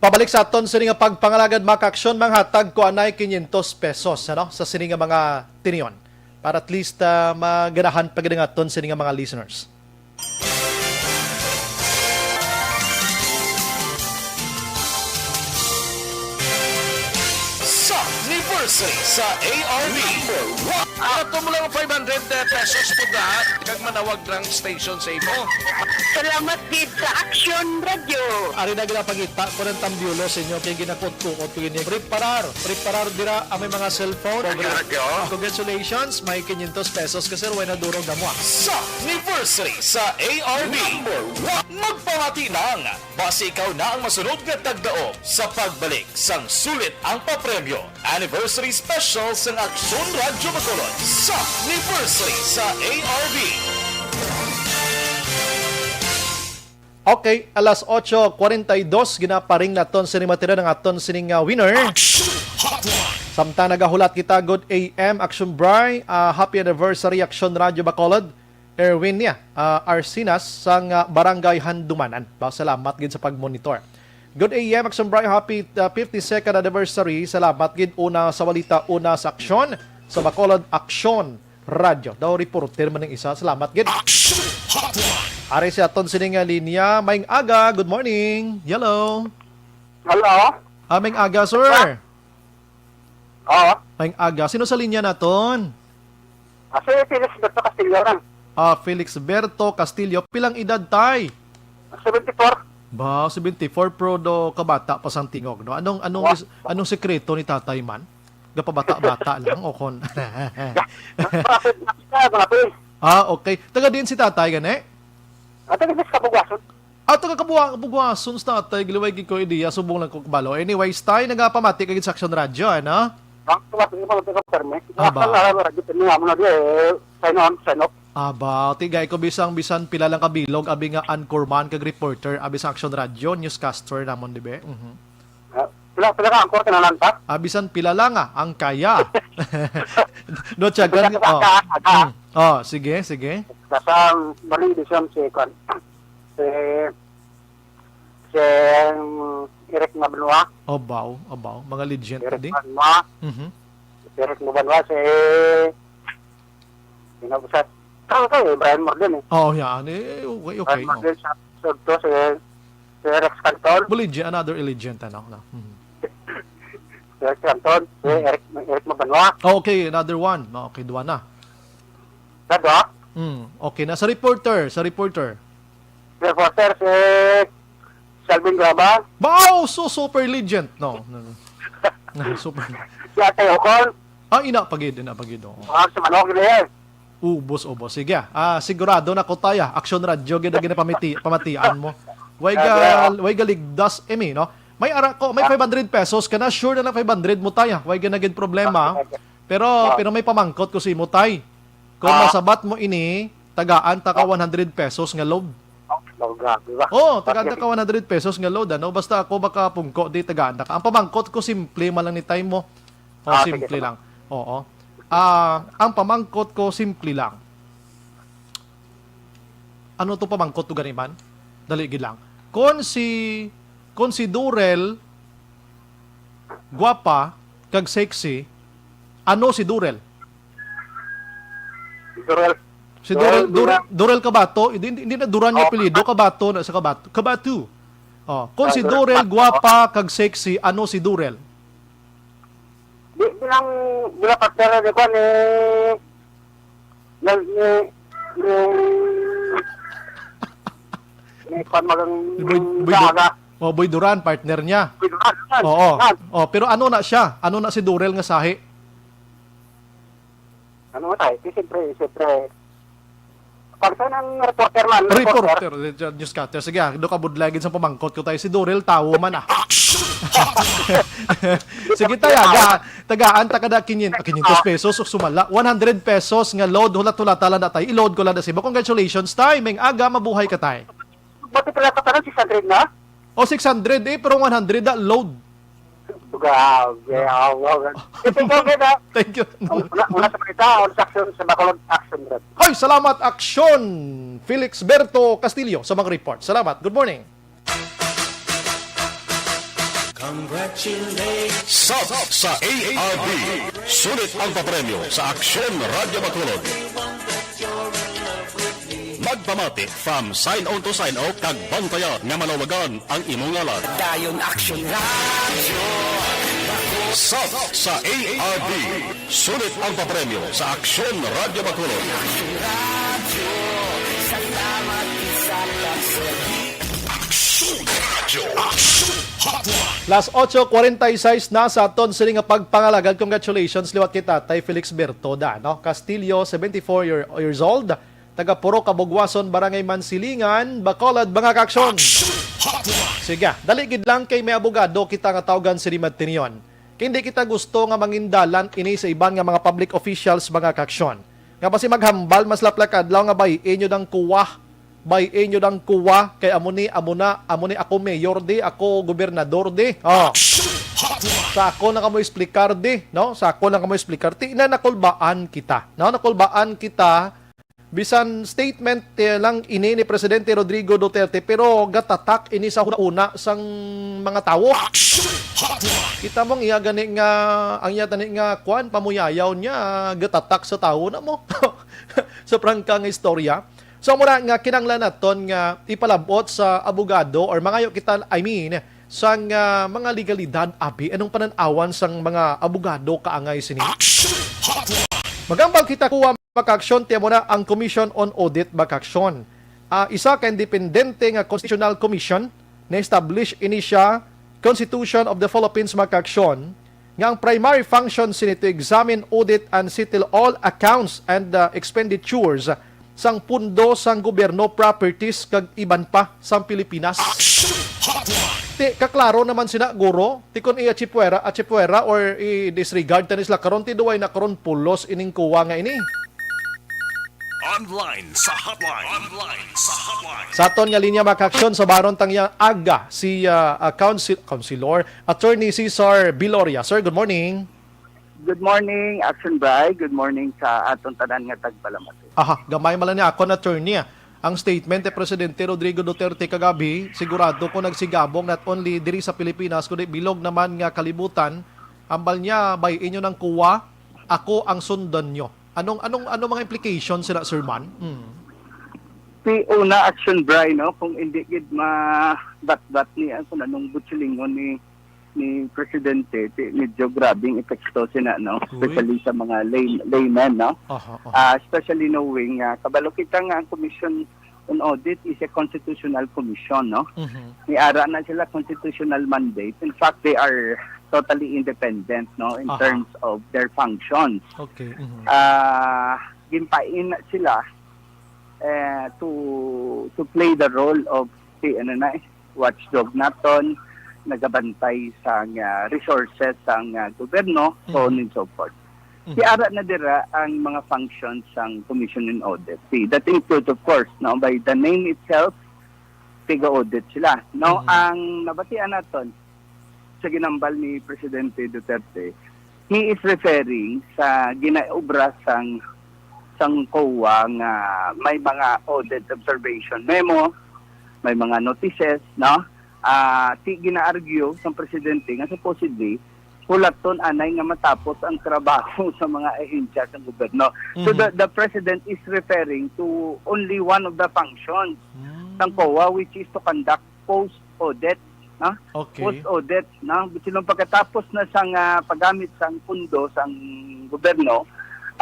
Balik sa aton sini nga pagpangalagad, mga kaaksyon, manghatag ko anay quinientos pesos, ano, sa sini nga mga tinion. Para at least, ah, maganahan pa gid ang aton sini nga mga listeners. Sa anniversary sa A R B. Number one. Ato mo lang five hundred pesos po da, kag manawag lang station sa imo. Salamat gid sa Action Radio. Ari na ginapangita ko ng tambyulo sa inyo, kay ginakot-kuot ko ini. Preparar, preparar dira ang may mga cellphone. Congratulations, may quinientos pesos ka, sir, way na durog na mo, ah. Sa anniversary sa A R B. Number one. Magpamati lang, basi ikaw na ang masunod nga tagdaog sa pagbalik sang sulit ang papremyo. Anniversary Special sang Aksyon Radyo Bacolod sa anniversary sa A R B. Okay, alas otso kwarenta y dos, ginaparing naton sini matira ng aton sining, ah, winner. Action Hotline. Samtang nagahulat kita, good A M, Action Bry, ah, happy anniversary, Action Radyo Bacolod. Erwin niya, ah, Arsinas sang, ah, Barangay Handumanan. Ba, salamat gid sa pag-monitor. Good A M, Action Bry, happy, ah, fifty-second anniversary. Salamat gid, una sa balita, una sa aksyon, sa Bacolod Aksyon Radyo. Daw reporter man ang isa. Salamat gid. Action Hotline. Ari si aton sining nga linya. Maayong aga, good morning. Hello. Hello? Ah, maayong aga, sir. Oo. Maayong aga. Sino sa linya naton? Ah, si Felix Berto Castillo lang. Ah, Felix Berto Castillo. Pilang edad, tay? Seventy-four. Ba, seventy-four, pero do kabata pa sang tingog, no? Anong, anong, Wa- is- anong sekreto ni tatay man? Gapabata-bata lang, o kon. Bakit na siya, mga pre? Ah, okay. Taga diin si tatay, gani? Ah, taga sa Kabugwason. Ah, taga Kabugwa-, Kabugwason si tatay, gliway gid ko ideya, subong lang ko kabalo. Anyways, tay, nagapamati ka gid sa Action Radyo, ano? Ang tuwag ko, mga taga Perme. Ah, ba? Ang alam, radyo, Perme, amo na di, eh, sign on, sign off. Ah, ba, tigay ko bisang, bisan pila lang kabilog, abi nga anchorman kag reporter, abi sa Action Radyo, newscaster namon, di ba? Mhm. Ah, pila, pila ka anchor ka na lang, pa? Ah, bisan pila lang, ah, ang kaya. No, siya, Pila gan-, ka sa oh. Ka, ka. Mm. Oh, sige, sige. Basta ang maling edisyon si, kwan, si, si Eric Mabanwa. Abaw, abaw. Mga legend Eric di? Mabanwa. Mhm. Si Eric Mabanwa, si, sino ba siya? Tao to eh, Brian Morden eh. Oh, yan. Eh, okay, okay. Brian Oh. Morden, sa, sa, to, si, si Rex Canton. Legend, another legend, ano, no? Mhm. Si Rex Canton, si Mm. Eric, Eric Mabanwa. Oh, okay, another one. No, okay, duwa na. Sa duwa? Mm, okay na. Sa reporter, sa reporter. Reporter, si Shelvin Graba. Wow, so super legend. No, no, no. No, super. Si Ate Ocon. Ah, ina pa gid, ina pa gid, oo. Ah, si Manok Villar. Ubos, ubos. Sige, ah, sigurado na ko, tay, ah. Action Radyo, gid ang ginapamiti-, pamatian mo. Way Ah, ga, yeah. Way galigdas, Emi, no? May ara ko, may Ah. five hundred pesos ka na, sure na lang five hundred mo, tay, ah. Way gid na gid problema. Ah, okay. Pero, Ah. pero may pamangkot ko sa imo, tay. Kung Ah. masabat mo ini, tagaan ta ka Ah. one hundred pesos nga load. Oh, grabe ba? Oh, tagaan ta ka one hundred pesos nga load, ano? Basta ako makapungko, di tagaan ta ka. Ang pamangkot ko, simple man lang ni, tay, mo. Oh, Ah, sige, simple sige. lang. Oo. Ah, ang pamangkot ko, simple lang. Ano to pamangkot to, gani man? Dali gid lang. Kon si, kon si Durel, gwapa, kag sexy, ano si Durel? Durel. Si Durel, Durel, Durel, Durel. Durel Kabato, hindi, hindi, hindi na Duran yung Oh. apelyido, Kabato na sa Kabato. Kabato. Oh, kung Ah, si Durel. Durel gwapa kag sexy, ano si Durel? Di, bilang, bilang partner ni Kwan, eh, ni, ni, ni, ni Kwan Magang Ni Boy, Boy Du-, Daga. Oh, Boy Duran, partner niya. Boy Duran, Duran, Oo. Duran. Oh, pero ano na siya? Ano na si Durel nga sahi? Ano nga tayo? Di, siyempre, siyempre. Pag sa nang reporter man, reporter. Reporter, eh, newscaster. Sige, ah, do ka budlay gid sa pamangkot ko tayo. Si Durel, tawo man, ah. Action! Sige, tayo, aga. Tagaan ta kada kinyen-, ah, quinientos pesos, o sumala. One hundred pesos nga load, hulat-hulata lang na tayo. I-load ko lang na sa imo. Congratulations, tay. Maayong aga, mabuhay ka, tay. Ba't pala ka tanong, six hundred na? O, six hundred eh, pero one hundred na load. Grabe, ah, wow. Thank you, Ken, ah. Thank you. Una, una sa balita, una sa action, sa Bacolod Action Red. Ay, salamat, Action! Felix Berto Castillo sa mga report. Salamat. Good morning. Congratulations. Sub sa A R D. Sulit ang papremyo sa Aksyon Radyo Bacolod. Magpamati from sign on to sign out kag bantaya nga malawagan ang imong ngalan. Dayon Aksyon Radyo. Sub sa A R D. Sulit ang papremyo sa Aksyon Radyo Bacolod. Aksyon Radyo. Aksyon Radyo. Aksyon Hotline. Las ocho cuarenta y seis na sa aton sini nga pagpangalagad. Congratulations liwat kay Tatay Felix Bertoda, no? Castillo, seventy-four year, years old, taga Purok Kabugwason, Barangay Mansilingan, Bacolod, mga kaaksyon. Aksyon Hotline. Sige, dali gid lang kay may abogado kita nga tawgan si Rimad Tinion. Kay hindi kita gusto nga mangindalan ini sa iban nga mga public officials, mga kaaksyon. Nga basi maghambal mas laplak adlaw nga bay inyo dang kuwa, bay inyo dang kuwa, kay amo ni, amo na, amo ni ako mayor di, ako gobernador di. Oh. Action Hotline. Sa ako na kamo explicar di, no? Sa ako na kamo explicar. Ti na nakulbaan kita, no? Nakulbaan kita. Bisan statement, eh, lang ini ni Presidente Rodrigo Duterte, pero gatatak ini sa hunahuna sang mga tawo. Action Hotline. Kita mo ang iya gani nga, ang iya tani nga kwan, pamuyayaw niya, gatatak sa tawo na mo. Sa prangka nga istorya. So, mura nga kinanglan naton nga ipalabot sa abogado or mangayo kita, I mean, sang, ah, mga legalidad, abi, anong panan-awan sang mga abogado kaangay sini? Action Hotline. Magambal kita kuwa makaaksyon, tiyan mo na ang Commission on Audit makaaksyon. Ah, isa ka independente nga constitutional commission, na-establish ini siya Constitution of the Philippines makaaksyon, nga ang primary function sini to examine, audit, and settle all accounts and, uh, expenditures sang pundo sang gobyerno, properties, kag iban pa sang Pilipinas. Action Hotline. Ti, kaklaro naman sina, guro, ti kon i-achipuera, achipuera, or i-disregard tani sila karon, ti duway na karon pulos ining kuwa nga ini. Online sa hotline. Online sa hotline. Sa aton nga linya makaaksyon sa Baron Tangya Aga, si, ah, ah, Council, Councilor, Attorney Cesar Biloria. Sir, good morning. Good morning, Action Bri. Good morning sa aton tanan nga tagpalamati. Aha, gamay man lang ni akon, attorney, ah. Ang statement ni Presidente Rodrigo Duterte kagabi, sigurado ko nagsigabong not only diri sa Pilipinas, kundi bilog naman nga kalibutan. Ambal niya, bay inyo nang kuwa, ako ang sundan nyo. Anong, anong, anong mga implications sila, Sir Man? Mm. Ti una, Action Bri, no, kung hindi gid mabatbat ni, ah, kung anong butsilingon ni, ni Presidente, ti medyo grabing epekto sina, no, uy, especially sa mga lay-, laymen, no. Aha, aha. Ah, especially knowing, ah, kabalo kita nga ang Commission on Audit is a constitutional commission, no. Mhm. Ni ara na sila constitutional mandate. In fact, they are totally independent, no, in, aha, terms of their functions. Okay. Mhm. Ah, ginpain na sila, eh, to, to play the role of the, ano na, eh, watchdog naton, nagabantay sa, ah, resources sa, ah, gobyerno, so on, mhm, and so forth. Mhm. Ti ara na dira ang mga functions sang Commission on Audit. See, that includes, of course, no, by the name itself, tiga-audit sila. No, mhm, ang nabatian naton, sa ginambal ni Presidente Duterte, he is referring sa ginaobra sang, sang COA nga may mga audit observation memo, may mga notices, no? Ah, ti gina-argue sang presidente nga supposedly hulaton anay nga matapos ang trabaho sa mga ahensya sa gobyerno. So, mhm, the, the president is referring to only one of the functions, mm, sang COA, which is to conduct post-audit, no? Okay. Post-audit, no? Bisan pagkatapos na sang, ah, paggamit sang pundo sang gobyerno,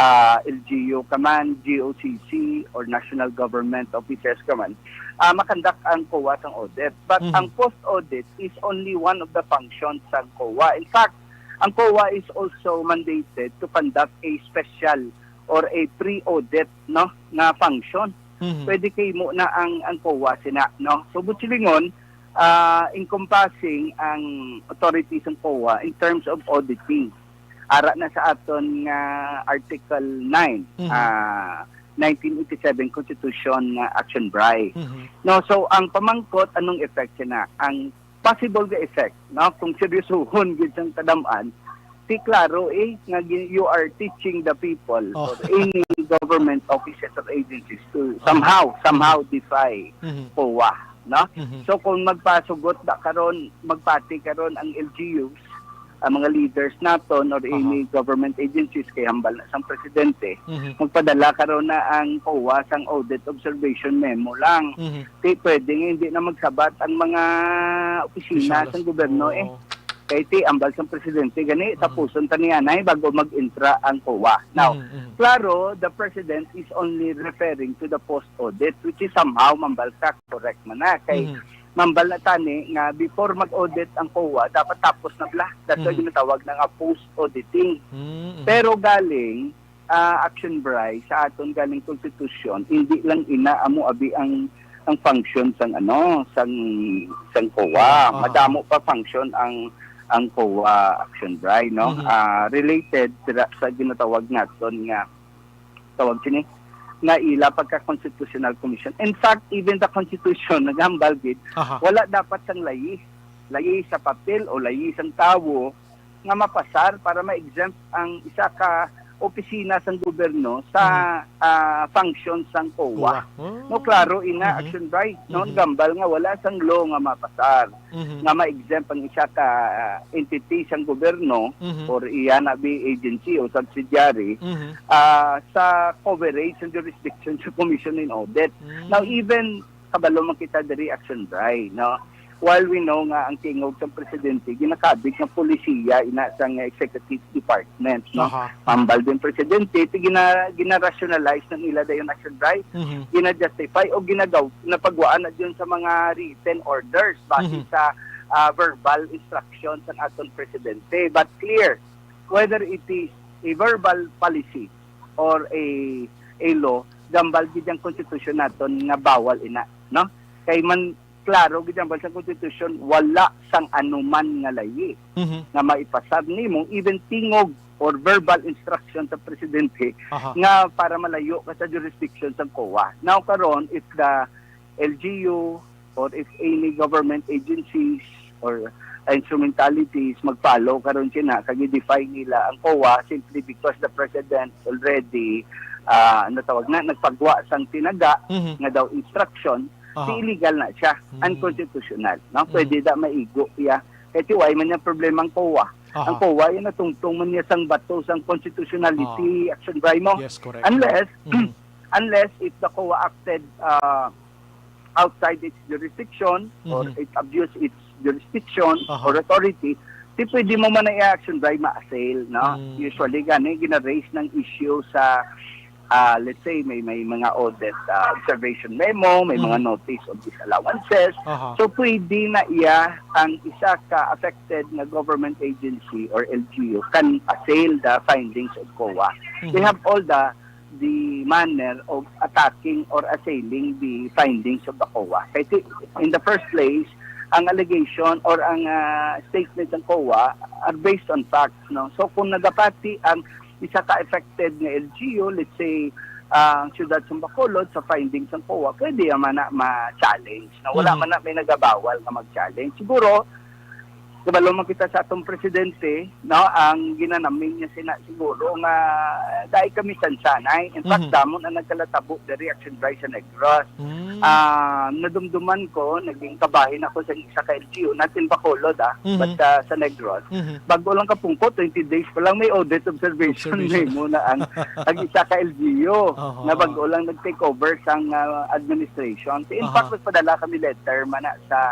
ah, L G U ka man, G O C C, or National Government Offices ka man, ah, makandak ang COA sang audit. But, mhm, ang post-audit is only one of the functions sang COA. In fact, ang COA is also mandated to conduct a special or a pre-audit, no, nga function. Mhm. Pwede kay mo na ang, ang COA sina, no? So, butsilingon, ah, encompassing ang authority sang COA in terms of auditing. Ara na sa aton nga Article nine, mhm, ah, nineteen eighty-seven Constitution nga Action Bri. Mhm. No, so ang pamangkot, anong effect sina? Ang possible nga effect, no? Kung seryosohon gid sang kadam-an, ti klaro, eh, nga gi-, you are teaching the people, oh, or any government offices or agencies to somehow, somehow, mhm, defy, mhm, COA. no? Mhm. So, kung magpasugot ba karon, magpati karon ang L G Us, ang mga leaders naton or any government agencies kay hambal na sang presidente, Mhm. magpadala karon na ang COA sang audit observation memo lang. Mhm. Di pwede nga hindi na magsabat ang mga opisina Opisyales. sang gobyerno, eh. Oo. Kay ti ambal sang presidente gani, Mhm. tapuson ta niya na bago mag-intra ang COA. Now, Mhm, mhm. klaro, the president is only referring to the post-audit, which is somehow, mambal ka, correct man na. Kay Mhm. mambal na tani nga before mag-audit ang COA, dapat tapos na bala. That's why Mhm. ginatawag na nga post-auditing. Mm, mhm. Pero galing, ah, Action Bry, sa aton galing konstitusyon, hindi lang ina amo abi ang, ang function sang ano, sang, sang COA. Ah. Madamo pa function ang, ang COA, Action Bry, no? Mhm. Ah, related dira sa ginatawag naton nga, tawag sini, nga ila pagka-constitutional commission. In fact, even the constitution, naghambal gid, Aha. wala dapat sang layi. Layi sa papel o layi sang tawo nga mapasar para ma-exempt ang isa ka opisina sang gobyerno sa, Mhm. ah, function sang COA. COA. Oh. No, klaro ina, Mhm. Action Bry, no? Mhm. Gambal nga wala sang law nga mapasar Mhm. nga ma-exempt ang isa ka, ah, entity sang gobyerno Mhm. or iya na bi agency o subsidiary, Mhm. ah, sa coverage sang jurisdiction sa Commission in Audit. Mm. Now, even kabalo man kita diri, Action Bry, no? While we know nga ang tingog sang presidente ginakabig nga polisiya ina sang executive department, no? Aha. Mambal din presidente, ti gina-, gina-rationalize ng ila dayon, Action Bry, Mhm. gina-justify o ginagaw-, napagwaan na dyan sa mga written orders base Mhm. sa, ah, verbal instruction sang aton presidente. But clear, whether it is a verbal policy or a, a law, gambal gid ang konstitusyon naton nga bawal ina, no? Kay man, klaro gid ang sa konstitusyon, wala sang anuman nga layi Mhm. nga maipasar nimo, even tingog or verbal instruction sa presidente Aha. nga para malayo ka sa jurisdiction sang COA. Now karon, if the L G U or if any government agencies or instrumentalities mag-follow karon sina kag i-defy nila ang COA simply because the president already, ah, natawag na, nagpagwa sang tinaga Mhm. nga daw instruction, Aha. di illegal na siya, Mm. unconstitutional, no? Mm. Pwede da maigo iya. Kay ti why man niya problema ang COA. Aha. Ang COA, yung natungtong man niya sang bato sang constitutionality, Ah. Action Bry, mo. Yes, correct. Unless, Mm. unless if the COA acted, ah, outside its jurisdiction or Mhm. it abused its jurisdiction Aha. or authority, di pwede mo man na i-action Bry ma-assail, no? Mm. Usually, gani, gina-raise ng issue sa, ah, let's say, may, may mga audit, ah, observation memo, may mga Mhm. notice of disallowances. Aha. So, pwede na iya ang isa ka affected nga government agency or L G U can assail the findings of COA. They Mhm. have all the the manner of attacking or assailing the findings of the COA. Kay ti-, in the first place, ang allegation or ang, ah, statement ng COA are based on facts, no? So, kung nagapati ang isa ka affected nga L G U, let's say, ah, ang siyudad sa Bacolod, sa findings ng COA, pwede man na ma-challenge, no? Wala Mhm. man na may nagabawal nga mag-challenge. Siguro, kabalo man kita sa atong presidente, no, ang ginanamin niya sina siguro nga dai kami sansanay. In fact, Mhm. damo na nagkalatabo diri, Action Bry, sa Negros. Mm. Ah, nadumduman ko, naging kabahin ako sa isa ka L G U, not in Bacolod, ah, Mhm. but, ah, sa Negros. Mhm. Bago lang kapungko, twenty days pa lang may audit observation Observation. nimo na ang, ang isa ka L G U Aha. na bago lang nag-take over sang, ah, administration. In fact, Aha. nagpadala kami letter man na sa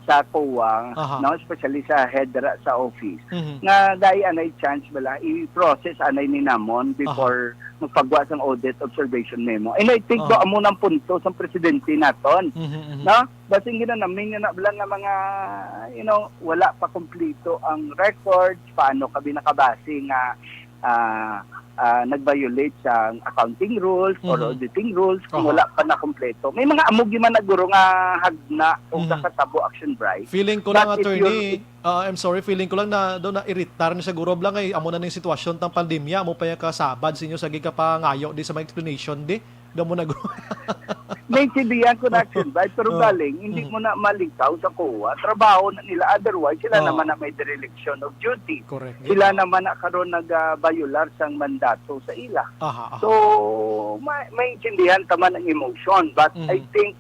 sa COA, Aha. no, especially sa head dira sa office, Mhm. nga dai anay chance bala, i-process anay ni namon Aha. before magpagwa sang audit observation memo. And I think Aha. do amo nang punto sang presidente naton, Mhm, mhm. no? Basing ginanamin nga na bala nga mga, you know, wala pa kompleto ang records, paano kami nakabase nga ah, ah, nag-violate sa accounting rules or Mhm. auditing rules kung Aha. wala pa na kompleto. May mga amo gyud man na guro nga hagna o Mhm. nakatabo, Action Bry. Feeling ko lang, But if you're, attorney, ah, I'm sorry, feeling ko lang na do na-iritar ni siguro bala kay amo na ning sitwasyon tang pandemya, amo pa yung kasabad sa inyo sa gikapangayo di sa mga explanation di. Damo na gu- Naintindihan ko na, Action Bry, pero Oh. galing, hindi Mm. mo na malingkaw sa COA. Trabaho na nila. Otherwise, sila Oh. naman na may dereliction of duty. Correct. Sila Gid. naman na karon nag-, ah, bayular sang mandato sa ila. Aha, aha. So, ma-, maintindihan ta man ang emotion, but Mhm. I think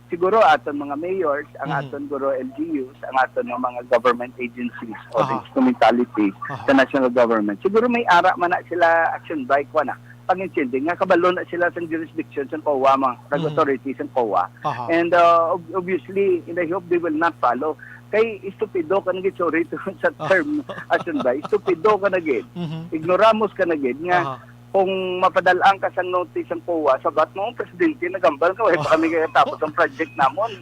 siguro aton mga mayors, ang Mhm. aton guro L G Us, ang aton nga mga government agencies o Aha. instrumentality Aha. sa national government. Siguro may ara man na sila action by kuan na pangintindi nga kabalo na sila sa jurisdiction sa COA, mga kag Mhm. authority sa COA. Aha. And uh, ob- obviously, and I hope they will not follow. Kay estupido ka na gid, sorry to sa Ah. term action by. Estupido ka na gid. Mhm. Ignoramos ka na gid nga Aha. kung mapadal-an ka sang notice ang COA, sabat mo ang presidente nagambal nga wala pa kami katapos ang project namon.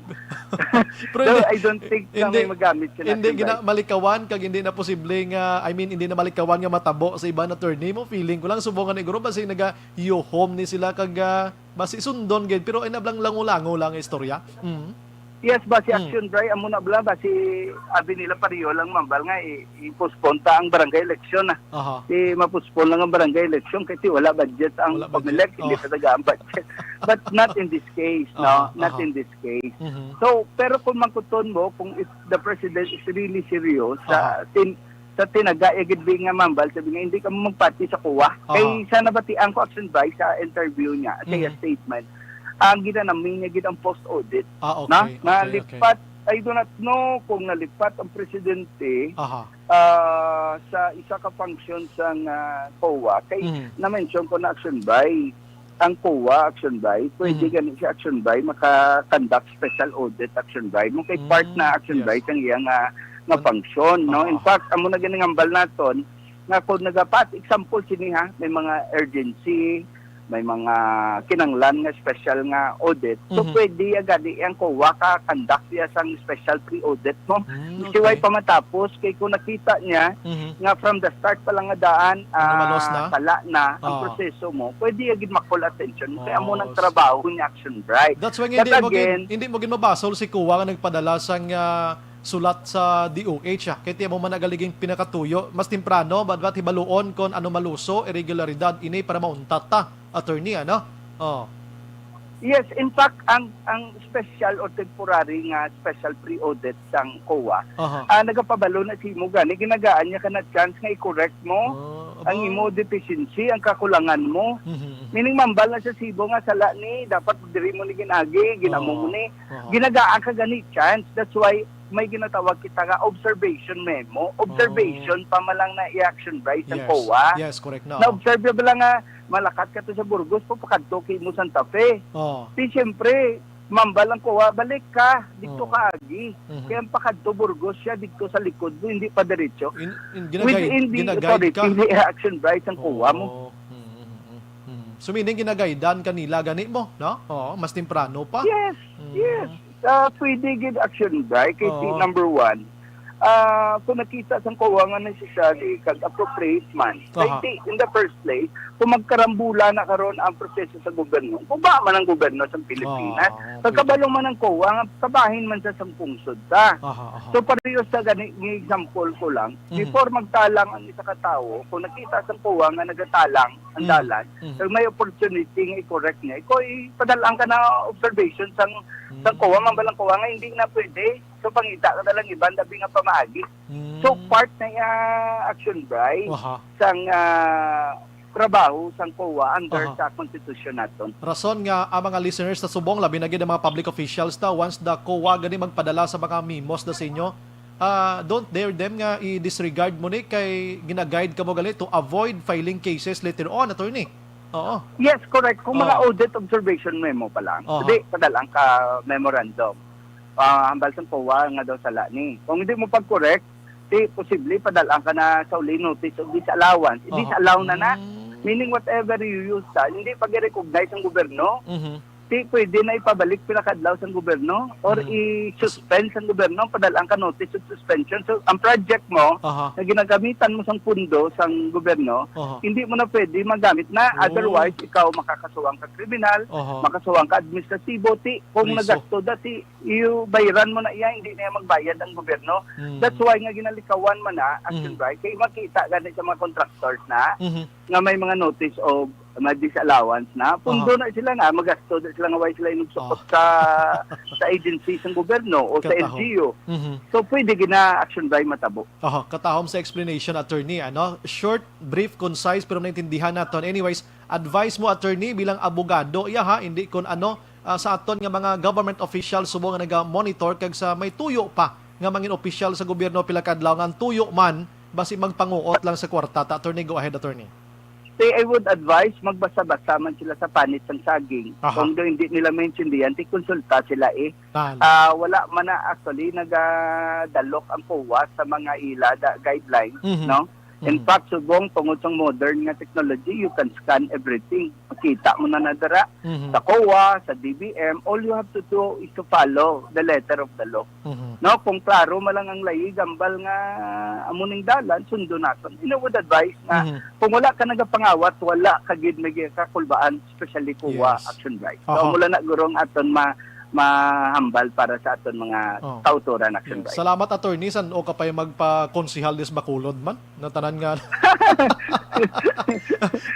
Pero So, hindi, I don't think na hindi, may magamit siya hindi natin, gina-, right? malikawan kag hindi na posible nga, I mean, hindi na malikawan nga matabo sa iban, attorney mo. Feeling ko lang, subong nga ni guro, basi naga-yuhom ni sila kag, ah, basi sundon gid, pero ay nablang lango-lango lang ang istorya. Mm. Yes, basi Mm. action, Bray, amo na bala, basi abi nila pareho lang mambal nga i- i-postpone ta ang barangay election na. Aha. Di ma-postpone lang ang barangay election kasi wala budget ang Wala budget. Comelec, hindi Oh. talaga ang budget. But not in this case, no? Aha, Not aha. in this case. Mhm. So, pero kung mangkuton mo, kung if the president is really serious sa Aha. tin sa tinaga, eh, gid nga mambal, sabi nga, "Hindi ka mo magpati sa COA." Aha. Kay sa nabatian ko, action by sa interview niya, sa iya Mhm. statement, ang ginanami niya gid ang post-audit. Ah, Na, okay, okay, okay. nalipat, I do not know kung nalipat ang presidente Aha. ah, sa isa ka function sang, ah, COA. Kay Mhm. na-mention ko na action by, ang COA action by, pwede Mhm. gani siya action by maka-conduct special audit action by. Mo kay part Mm, na action yes. by sang iya nga, nga Kon- function, no? Aha, In aha. fact, amo na gani ang hambal naton nga kung nagapat, example sini ha, may mga urgency, may mga kinanglan nga special nga audit. So, Mhm. pwede ya gani ang COA ka-conduct ya sang special pre-audit mo. Mm, Siway okay. pa matapos, kay kung nakita niya Mhm. nga from the start pa lang nga daan, Ano, malos ah, na? sala na ang Ah. proseso mo, pwede ya gid ma-call attention. Kaya mo Oh, nang s- trabaho ni action bright. That's why But hindi mo gid, again, hindi mo gid mabasol si COA nga nagpadala sang, ah, sulat sa D O H, ah. Kay tiyan mo man nagaliging pinakatuyo, mas temprano, bat, bat hibaluon kon ano maluso, irregularidad ini para mauntat ta, attorney, ano? Oh. Yes, in fact, ang, ang special or temporary nga special pre-audit sang COA, Aha. ah, nagapabalo na sa imo gani, ginagaan niya ka na chance nga i-correct mo Ah, ang aba. imo deficiency, ang kakulangan mo. Mhm, mhm. Meaning, mambal na sa sibo nga sala ni, dapat diri mo ni ginagi, ginamo Oo. mo ni. Aha. Ginagaan ka gani chance. That's why may ginatawag kita nga observation memo. Observation Oh. pa man lang na i-action by sang Yes. COA. Yes, correct na. Na-observe ba lang nga malakat ka to sa Burgos, papakadto kay mo Santa Fe. Oh. Di siyempre, mambal ang COA, balik ka, dito Oh. ka agi. Mhm. Kaya ang pakadto Burgos siya, dito sa likod mo, hindi pa diretso. In, in, ginagay-, Within the ginaguide authority, ka? the action by sang COA mo. Oh. Mm, mm, mm, mm. So, meaning, ginagaydan kanila gani mo, no? Oo, mas temprano pa. Yes, Mm. yes. Ah, pwede gid action by kay ti Oo. number one. Ah, kung nakita sang COA nga necessary kag appropriate man. Kay Aha. ti, in the first place, kung magkarambula na karon ang proseso sa gobyerno, guba man ang gobyerno sa Pilipinas. Ah, okay. Pagkabalo man ang COA nga kabahin man sa sang pungsod ta. Aha, aha. So, pareho sa gani, nga example ko lang, Mhm. before magtalang ang isa ka tawo, kung nakita sang COA nga nagatalang ang Mhm. dalan, Mhm. so may opportunity nga i-correct niya. Ikaw, ipadal-an ka na observation sang, sang Mhm. COA, mambal ang COA nga hindi na pwede. So, pangita ka na lang iban, labi nga pamaagi. Mm. So, part na iya action by Aha. sang, ah, trabaho sang COA under Aha. sa konstitusyon naton. Rason nga ang mga listeners sa subong, labi na gid ang mga public officials ta, once the COA gani magpadala sa mga memos na sa inyo, ah, don't dare them nga i-disregard mo ni kay gina-guide ka mo gali to avoid filing cases later on, attorney. Oo. Yes, correct. Kung mga Oo. audit observation memo pa lang, Aha. di, padal-an ka memorandum. Ah, hambal sang COA nga daw sala ni. Kung hindi mo pag-correct, di posible padal-an ka na sa uli notice of disallowance. Aha. Disallow na na. Mm. Meaning whatever you use, ah, hindi pag-recognize ang gobyerno, Mhm. di pwede na ipabalik pila ka adlaw sang gobyerno or Mm. i-suspend sang gobyerno, padal-an ka notice of suspension. So, ang project mo, Aha. na ginagamitan mo sang pundo sang gobyerno, Aha. hindi mo na pwede magamit na. Oh. Otherwise, ikaw makakasuhan ka kriminal, Aha. makasuhan ka administratibo, ti kung Priso. nagasto da, ti iyo, bayaran mo na iya, hindi na iya magbayad ang gobyerno. Mm. That's why nga ginalikawan man na, action Mm. by, kay makita gani sa mga contractors na, Mhm. nga may mga notice of mga disallowance na, pundo Aha. na sila nga, magasto na sila nga way sila inugsukot Oh. sa, sa agency sang gobyerno o sa Katahom. L G U. Mhm. So, pwede gina action by matabo. Aha, katahom sa explanation, attorney, ano? Short, brief, concise, pero naintindihan naton. Anyways, advice mo, attorney, bilang abogado, iya ha, hindi kon ano, ah, sa aton nga mga government official subong nga naga-monitor kag sa may tuyo pa nga mangin opisyal sa gobyerno pila ka adlaw nga ang tuyo man basi magpanguot lang sa kwarta. Ta, attorney, go ahead, attorney. Say, I would advise, magbasa-basa man sila sa panit sang saging. Aha. Kung do hindi nila maintindihan, ti konsulta sila eh. Tan. Ah, wala man na actually nagadalok ang COA sa mga ila da, guidelines, Mhm. no? In Mhm. fact, subong tungod sa modern nga technology, you can scan everything. Makita mo na nadara Mhm. sa COA, sa D B M. All you have to do is to follow the letter of the law. Mhm. No, kung klaro man lang ang layig, ambal nga amo ning dalan, sundo naton. And I would advise nga Mhm. kung wala ka nagapangawat, wala ka gid may kakulbaan, especially COA Yes. Action Bright. So, Aha. mula na gurong aton ma mahambal para sa aton mga Oh. kautoran, Action Yes. Bright. Salamat, attorney. San-o ka pa'y magpakonsihal dis Bacolod man? Na tanan nga.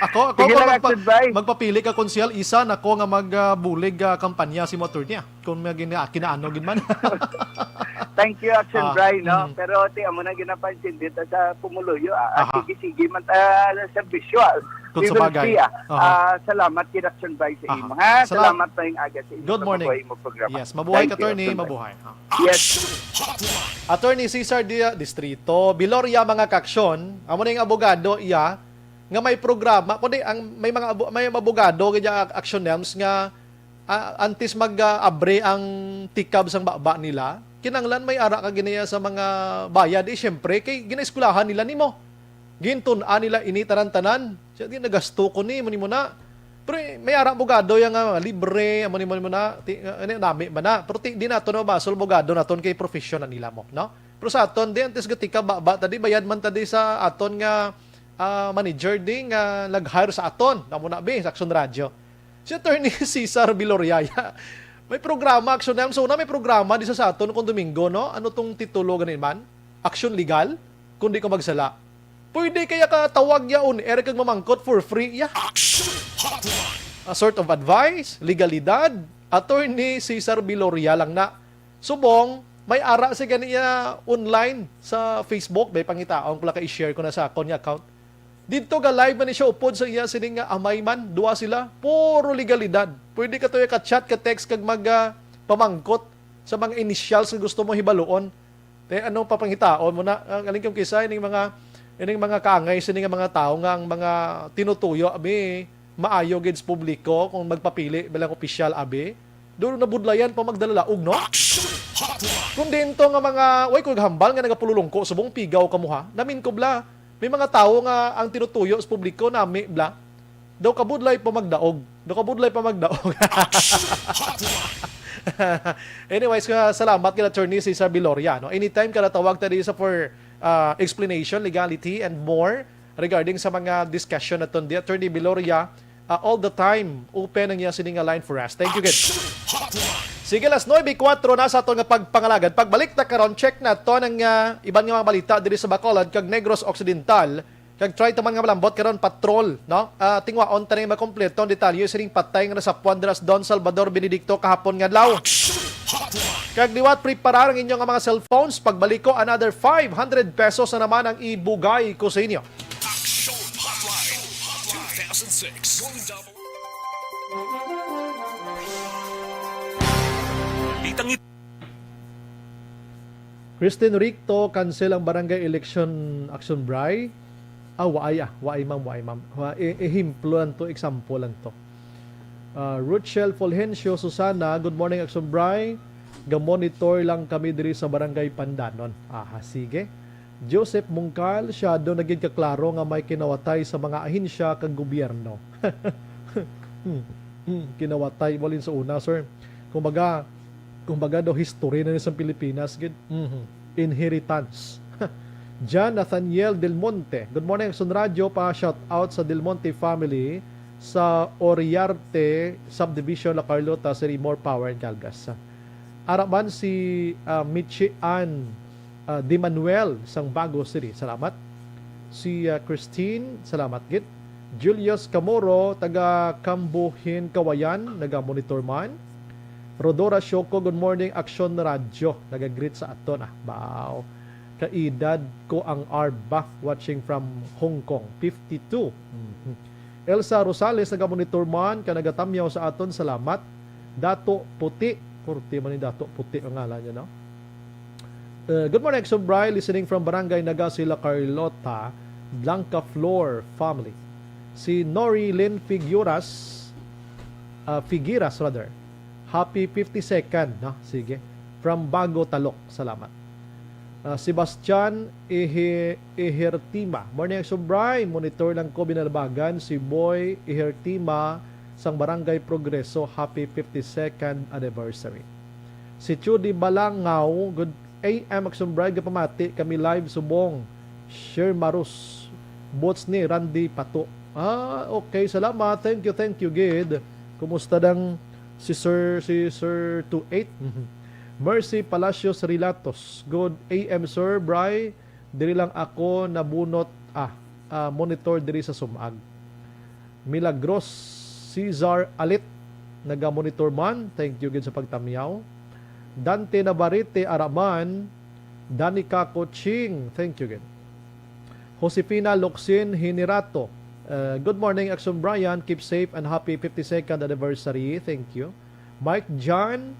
Ako, ako Sige ko lang, magpa-, Action Bright. Magpapili ka konsihal, isa na ko nga magbulig, ah, kampanya si mo, attorney, ah. Kung may gina-, kinaano gid man. Thank you, Action Ah, Bright, no? mm. Pero ti amo na ginapansin dito sa pumuluyo, ah. Aha. Sige-sige man ta sa visual. Kung We sa will bagay. see, ah. Aha. Ah, salamat, Action Bright, sa Aha. imo, ha? Salam- Salamat, maayong aga sa inyo. Good morning. Mabuhay mo programa. Yes, mabuhay Thank ka, you, attorney, Action Bright. Mabuhay. Ah. Yes. Attorney Cesar Dia Distrito, Biloria, mga kaaksyon, amo na yung abogado iya nga may programa, kundi ang may mga abo-, may abogado kaya Action Nelms nga, ah, antes mag, ah, abre ang tikab sang baba nila, kinanglan may ara ka giniya sa mga bayad, eh, syempre, kay ginaeskwelahan nila nimo. Gintun-an nila ini tanan-tanan. Siya, "Di nagasto ko ni, muni mo na." Pero, eh, may ara abogado yang, ah, libre, amo ni, muni mo na, ti, ah, ano, nami man na. Pero ti, di nato na mabasol abogado naton kay profession na nila mo, no? Pero sa aton, di, antes gatika, ba, ba, tadi, bayad man tadi sa aton nga, ah, manager, di, nga nag-hire sa aton. Namo na, bi, sa Action Radio. Si Attorney Cesar Viloriaya. May programa, Action Nelms. So, na may programa di sa, sa aton kung Domingo, no? Ano tong titulo ganin man? Action Legal? Kung di ko magsala. Pwede kaya ka tawag ya on air kag mamangkot for free ya? Action Hotline. A sort of advice, legalidad, Attorney Cesar Viloria lang na. Subong, may ara sa gani ya online sa Facebook, may pangitaon ko lang ka i-share ko na sa akon nga account. Didto ga live man ni siya upod sa iya sining nga amay man, duha sila, puro legalidad. Pwede ka to ya ka-chat, ka-text, kag mag, ah, pamangkot sa mga initials nga gusto mo hibaluon. Te, ano pa pangitaon mo na? Ah, galing kung kisa ining mga, ining mga kaangay sini nga mga tawo nga ang mga tinutuyo, abi, maayo gid sa publiko kung magpapili bilang opisyal, abi. Doon nabudlayan pa magdalalaog, no? Action Hotline. Kung dinto nga mga, way ko hambal nga nagapululungko, subong pigaw ka mo, ha? Namin ko bla, may mga tawo nga ang tinutuyo sa publiko, nami bla. Daw kabudlay pa magdaog. Daw kabudlay pa magdaog. Anyways, nga, salamat kila Attorney Cesar Viloria, no? Anytime ka natawag ta diri sa for, ah, explanation, legality, and more regarding sa mga discussion naton di, Attorney Viloria, ah, all the time open ang iya sini nga line for us. Thank you, good. Sige, las nuebe kuwatro na sa aton nga pagpangalagad. Pagbalik ta karon, check naton ang, ah, iban nga mga balita diri sa Bacolod kag Negros Occidental. Kag try ta man nga malambot karon, patrol, no? Ah, tingwaon ta ning makompleto ang detalye sining patay nga nasapwan dira sa Don Salvador Benedicto kahapon nga adlaw. Action Hotline. Kag liwat, preparar ang inyo nga mga cellphones. Pagbalik ko, another five hundred pesos na naman ang ibugay ko sa inyo. Action Hotline two thousand six. Itang it- Christine Ricto, cancel ang barangay election, Action Bri. Ah, waay, ah. Waay, ma'am, waay, ma'am. Wa-, e-, ehemplo lang to, example lang to. Ah, Ruchel Fulgencio, Susana, good morning, Action Bri. Ga-monitor lang kami diri sa Barangay Pandanon. Aha, sige. Joseph Mungkal, siya daw na gid kaklaro nga may kinawatay sa mga ahensya kag gobyerno. Hmm, hmm, kinawatay, walin sa una, sir. Kumbaga, kumbaga daw history na ni sa Pilipinas, gid. Mhm. Inheritance. Jan Nathaniel Del Monte. Good morning, Action Radio. Pa shout out sa Del Monte family sa Oriarte Subdivision, La Carlota City. More power and God bless. Ara man si, ah, Michi Ann, ah, Di Manuel sang Bago City. Salamat. Si, ah, Christine, salamat gid. Julius Camoro, taga Cambuhin, Kawayan, naga-monitor man. Rodora Shoko, good morning, Action Radio. Naga-greet sa aton, ah. Wow. Kaedad ko ang Arba, watching from Hong Kong, fifty-two. Mhm. Elsa Rosales, naga-monitor man, ka nagatamyaw sa aton, salamat. Dato Puti. Korte man ni Dato Puti ang ngalan niya, no? Uh, good morning, Action Bri. Listening from Barangay Naga, Sila Carlota, Blanca Flor family. Si Nori Lynn Figuras, uh, Figueras rather. Happy fifty-second, no? Sige. From Bago, Talok. Salamat. Uh, Sebastian Ihe-, Ihertima. Morning, Action Bri. Monitor lang ko, binalbagan si Boy Ihertima sang Barangay Progreso. Happy fifty-second anniversary. Si Chudi Balangaw, good A M Action Bri, gapamati kami live subong. Shermarus, bots ni Randy Pato. Ah, okay, salamat. Thank you, thank you, gid. Kumusta dang si Sir, si Sir two eight? Mercy Palacios Rilatos, good A M, Sir Bri. Diri lang ako nabunot, ah, ah, monitor diri sa Sumag. Milagros Cesar Alit, naga-monitor man. Thank you gid sa pagtamyaw. Dante Navarrete Araman, Danica Coching. Thank you gid. Josefina Locsin Hinirato. Uh, good morning, Action Brian. Keep safe and happy fifty-second anniversary. Thank you. Mike John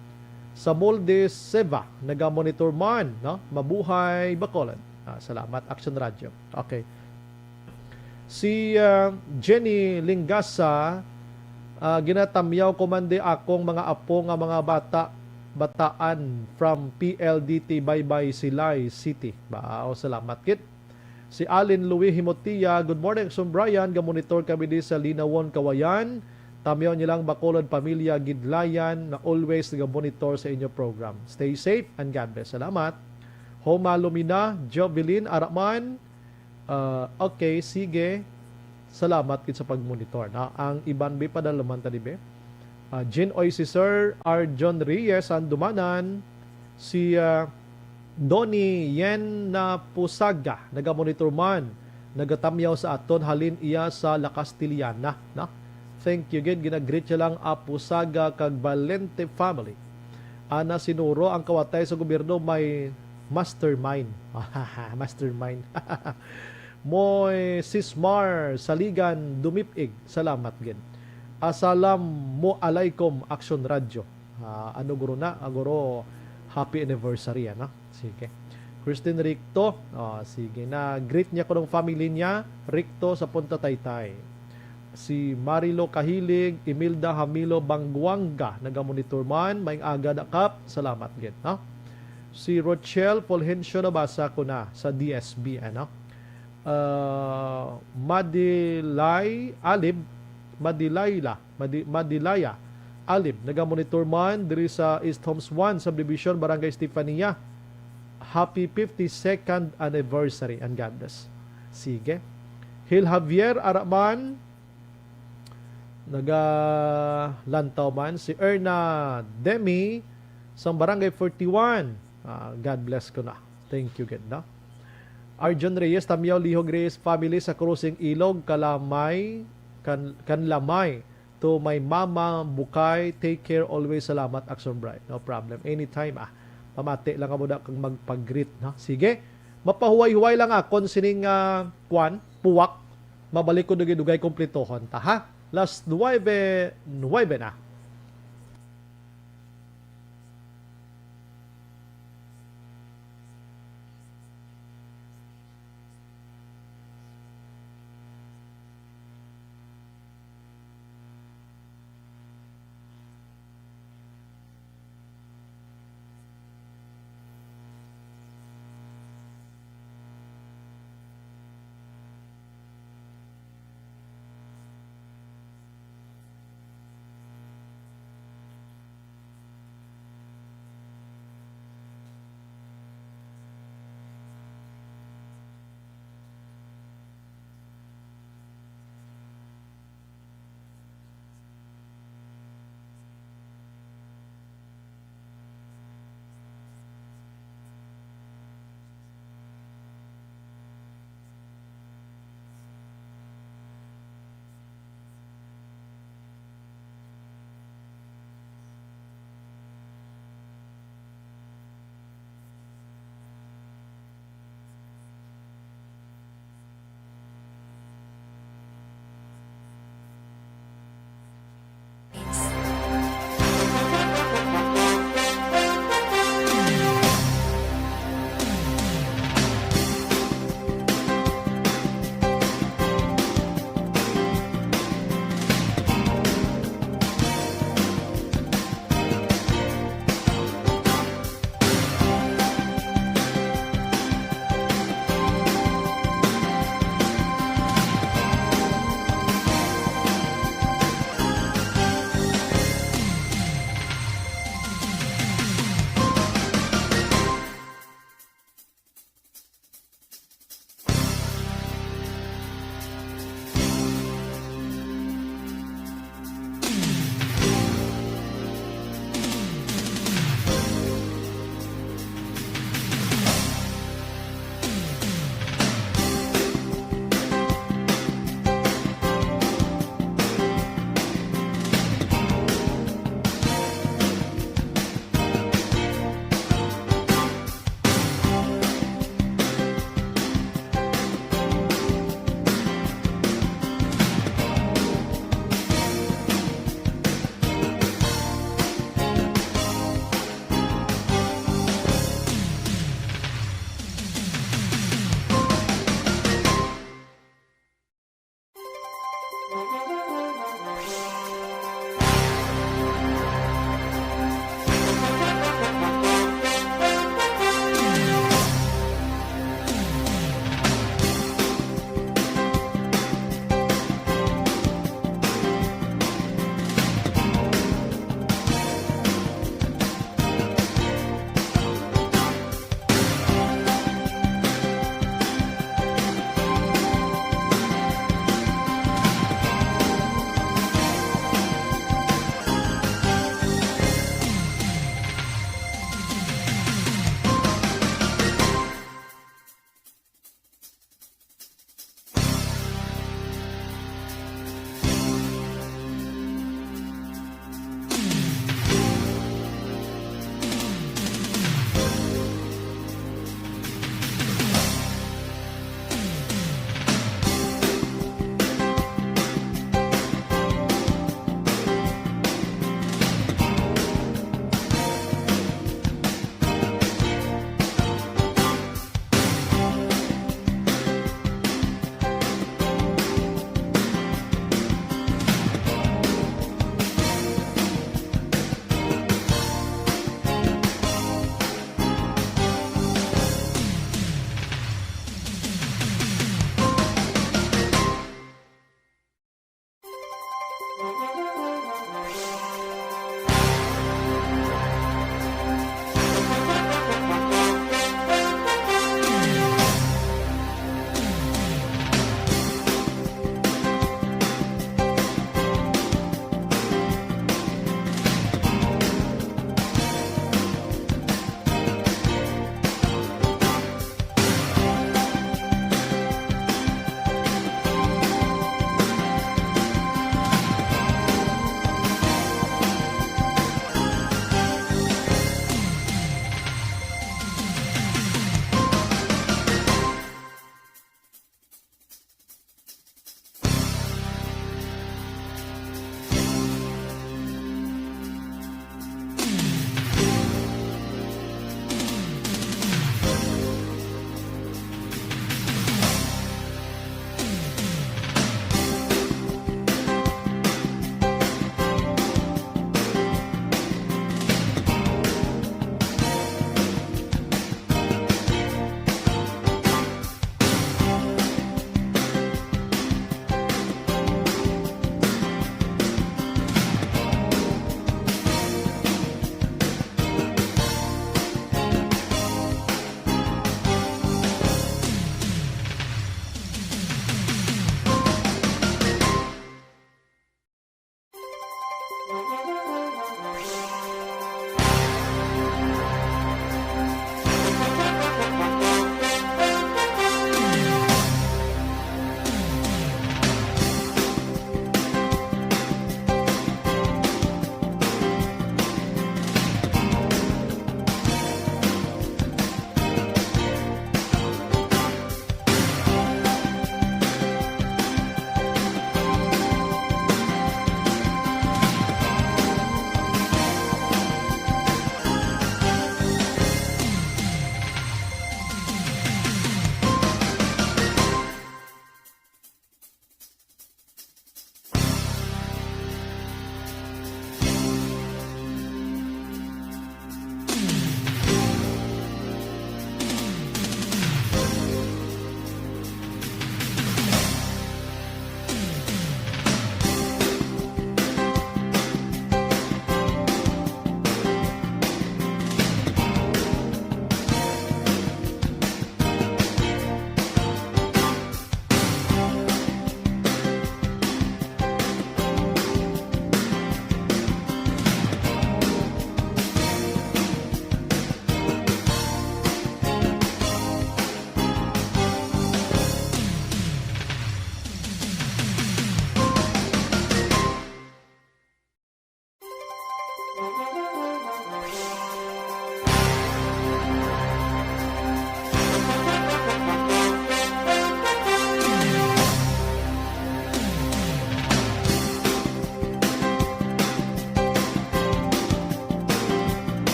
Samolde Seva, naga-monitor man, no? Mabuhay, Bacolod. Ah, salamat, Action Radio. Okay. Si, ah, Jenny Lingasa, ah, ginatamyaw ko man di akong mga apo nga mga bata, bataan from P L D T Baybay, Silay City. Wow, salamat gid. Si Allen Louis Himotia, "Good morning, Action Brian. Gamonitor kami di sa Linawon, Kawayan. Tamyaw nilang Bacolod Pamilya Gidlayan na always nagamonitor sa inyo program. Stay safe and God bless." Salamat. Homa Lumina, Jovelyn Araman. Ah, okay, sige. Salamat gid sa pagmonitor, no? Ang iban, be, padalaman ta, di, be? Ah, Jean Oy, si Sir Arjon Reyes, Andumanan, si, ah, Donnie Yen Napusaga, nagamonitor man, nagatamyaw sa aton, halin iya sa La Castellana, no? Thank you gid, ginagreet siya lang Apusaga kag Valente family. Ana Sinuro, ang kawatay sa gobyerno may mastermind. Mastermind. Moy Sismar Saligan Dumipig, salamat gid. Assalamu alaikum, Action Radio. Ah, ano guro na? Ah, guro, happy anniversary, ano? Sige. Christine Ricto, ah, sige na. Greet niya ko ng family niya, Ricto sa Punta Taytay. Si Marilo Kahilig, Imelda Hamilo Banguanga, nagamonitor man, maayong aga, Dakap. Salamat gid, no? Si Rochelle Fulgencio, nabasa ko na sa D S B, ano? Ah, Madilay Alib, Madilayla, Madi-, Madilaya Alib, nagamonitor man diri sa East Homes one Subdivision, Barangay Estefania. Happy fifty-second anniversary and God bless. Sige. Hil Javier Araman, nagalantaw man. Si Erna Demi, sang Barangay forty-one. Ah, God bless ko na. Thank you gid, no? Arjun Reyes, Tamyaw Lihog Reyes family sa Crossing Ilog, Kalamay, Kan-, Kanlamay. To my mama, Bukay, take care always. Salamat, Action Bright. No problem. Anytime, ah. Pamati lang kamo da kag magpag-greet, no? Sige. Mapahuway-huway lang akon sining, ah, kwan, puwak. Mabalik ko dugay-dugay, kumpletohon ta, ha? Las nuwebe, nuwebe na.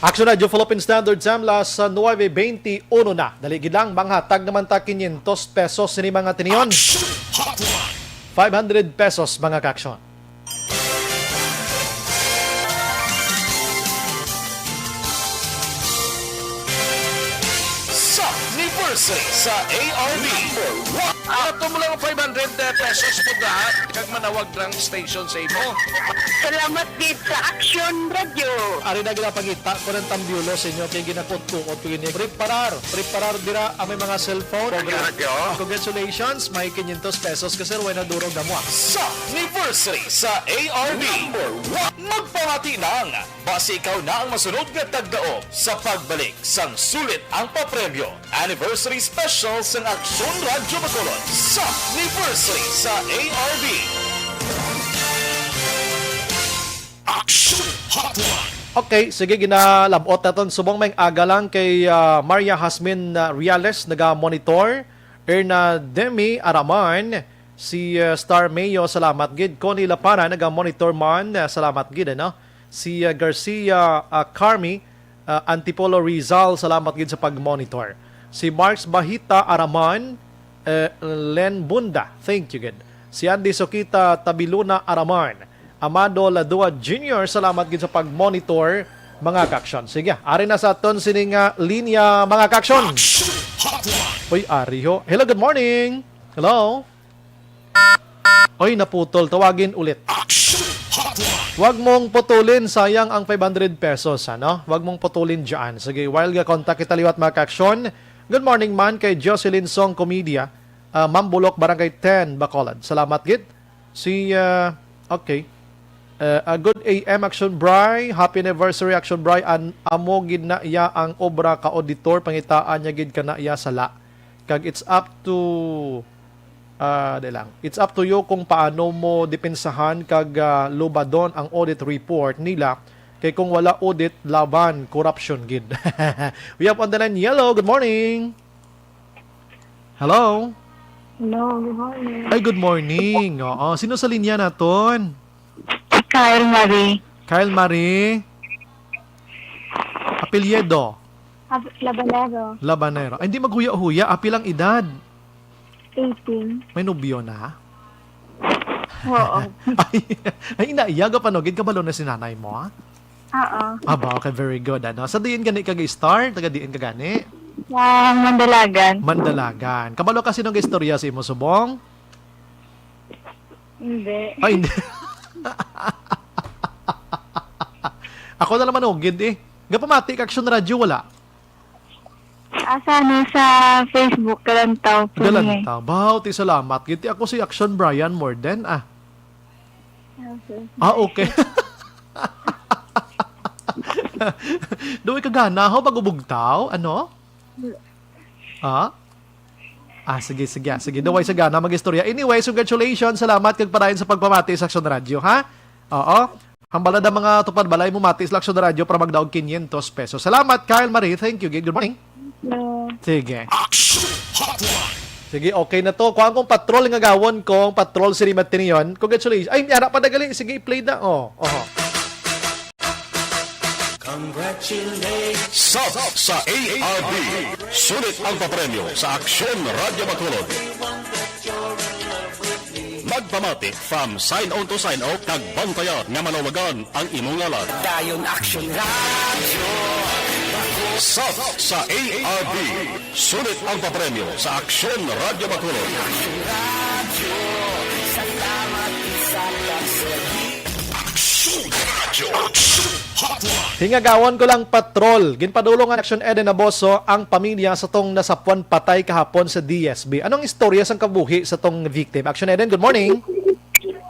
Action Radio Philippine Standard Time, las nuebe beinti uno na. Dali gid lang, manghatag naman ta quinientos pesos sini mga tinion. Action Hotline. Five hundred pesos, mga ka-action. Sa anniversary sa A R B. Number one. Ato mo lang five hundred pesos po na, kag manawag lang station sa imo. Salamat gid sa Action Radio. Ari na ginapangita ko ng tambyulo sa inyo kay ginakutkuot ko ini. Preparar, preparar dira ang may mga cellphone. Action Radio. Congratulations, may quinientos pesos ka, sir, way na durog na mo, ah. Sa anniversary sa A R B. Number one. Magpamati lang, basi ikaw na ang masunod nga tagdaog sa pagbalik sang sulit ang papremyo. Anniversary Special sang Aksyon Radyo Bacolod sa anniversary sa A R B. Action Hotline. Okay, sige, ginalabot naton subong may aga lang kay, ah, Maria Jasmine, ah, Reales, naga-monitor. Erna Demi Araman, si, ah, Star Mayo, salamat gid. Connie Lapara, naga-monitor man, ah, salamat gid, ano? Si, ah, Garcia, ah, Carmi, ah, Antipolo Rizal, salamat gid sa pag-monitor. Si Marks Bahita Araman, eh, Len Bunda, thank you gid. Si Andy Sokita Tabiluna Araman, Amado Ladua Junior, salamat gid sa pag-monitor, mga ka-action. Sige, ari na sa aton sini nga linya, mga ka-action. Action Hotline. Uy, ari ho. Hello, good morning. Hello? Oy, naputol. Tawagin ulit. Action Hotline. Wag mong putulin, sayang ang five hundred pesos, ano? Wag mong putulin diyan. Sige, while ga contact kita liwat, mga ka-action. Good morning man kay Jocelyn Song Comedia, ah, Ma'am Bulok, Barangay ten, Bacolod. Salamat gid. Si, ah, okay. Ah, a good A M, Action Bri. Happy anniversary, Action Bri. An amo gid na iya ang obra ka auditor, pangitaan niya gid kana iya sala. Kag it's up to, ah, di lang. It's up to you kung paano mo depensahan kag, ah, lubadon ang audit report nila. Kay kung wala audit, laban, corruption gid. We have on the line Yellow. Good morning. Hello. Hello, good morning. Ay, good morning. Oo, sino sa linya naton? Kyle Marie. Kyle Marie. Apelyido? Ab-, Labanero. Labanero. Ay, hindi maghuya-huya. Apil ang edad. Eighteen. May nobyo na? Oo. Ay, ay, inaiya, ga pa, no? Gid kabalo na si nanay mo, ha? Oo. Aba, okay, very good, ano? Sa diin gani ka ga-start? Taga diin ka gani? Sa Mandalagan. Mandalagan. Kabalo ka sino ga-istorya sa imo subong? Hindi. Ay, hindi. Ako na naman, oh, gid, eh. Gapamati ka Action Radio, wala? Asa na sa Facebook, Galantaw po niya. Galantaw. Baw, ti salamat. Giti ako si Action Brian Morden, ah. Okay. Ah, okay. Doy ka gana ho, pag-ubugtaw? Ano? Ah? Ah, sige, sige, ah, sige. Daway sa gana mag-istorya. Anyways, congratulations. Salamat kag padayon sa pagpamati sa Action Radio, ha? Oo. Hambala da mga tupad balay mo mati sa Action Radio para magdaog quinientos pesos. Salamat, Kyle Marie. Thank you. Good morning. No. Sige. Action Hotline. Sige, okay na to. Kuha kong patrol nga gawon kong patrol si Rimat Tinion. Congratulations. Ay, ara pa dagali. Sige, i-play na. Oh, oh. Congratulations. Sub sa A R B. Sulit ang papremyo sa Aksyon Radyo Bacolod. Magpamati from sign on to sign off, kag bantayan nga malawagan ang imong ngalan. Dayon Action Radio. Sub sa A R B. Sulit ang papremyo sa Aksyon Radyo Bacolod. Action Radio. Action Hotline. Hingagawon ko lang patrol. Ginpadulong ang Action Eden Aboso ang pamilya sa tong nasapuan patay kahapon sa D S B. Anong istorya sang kabuhi sa tong victim? Action Eden, good morning.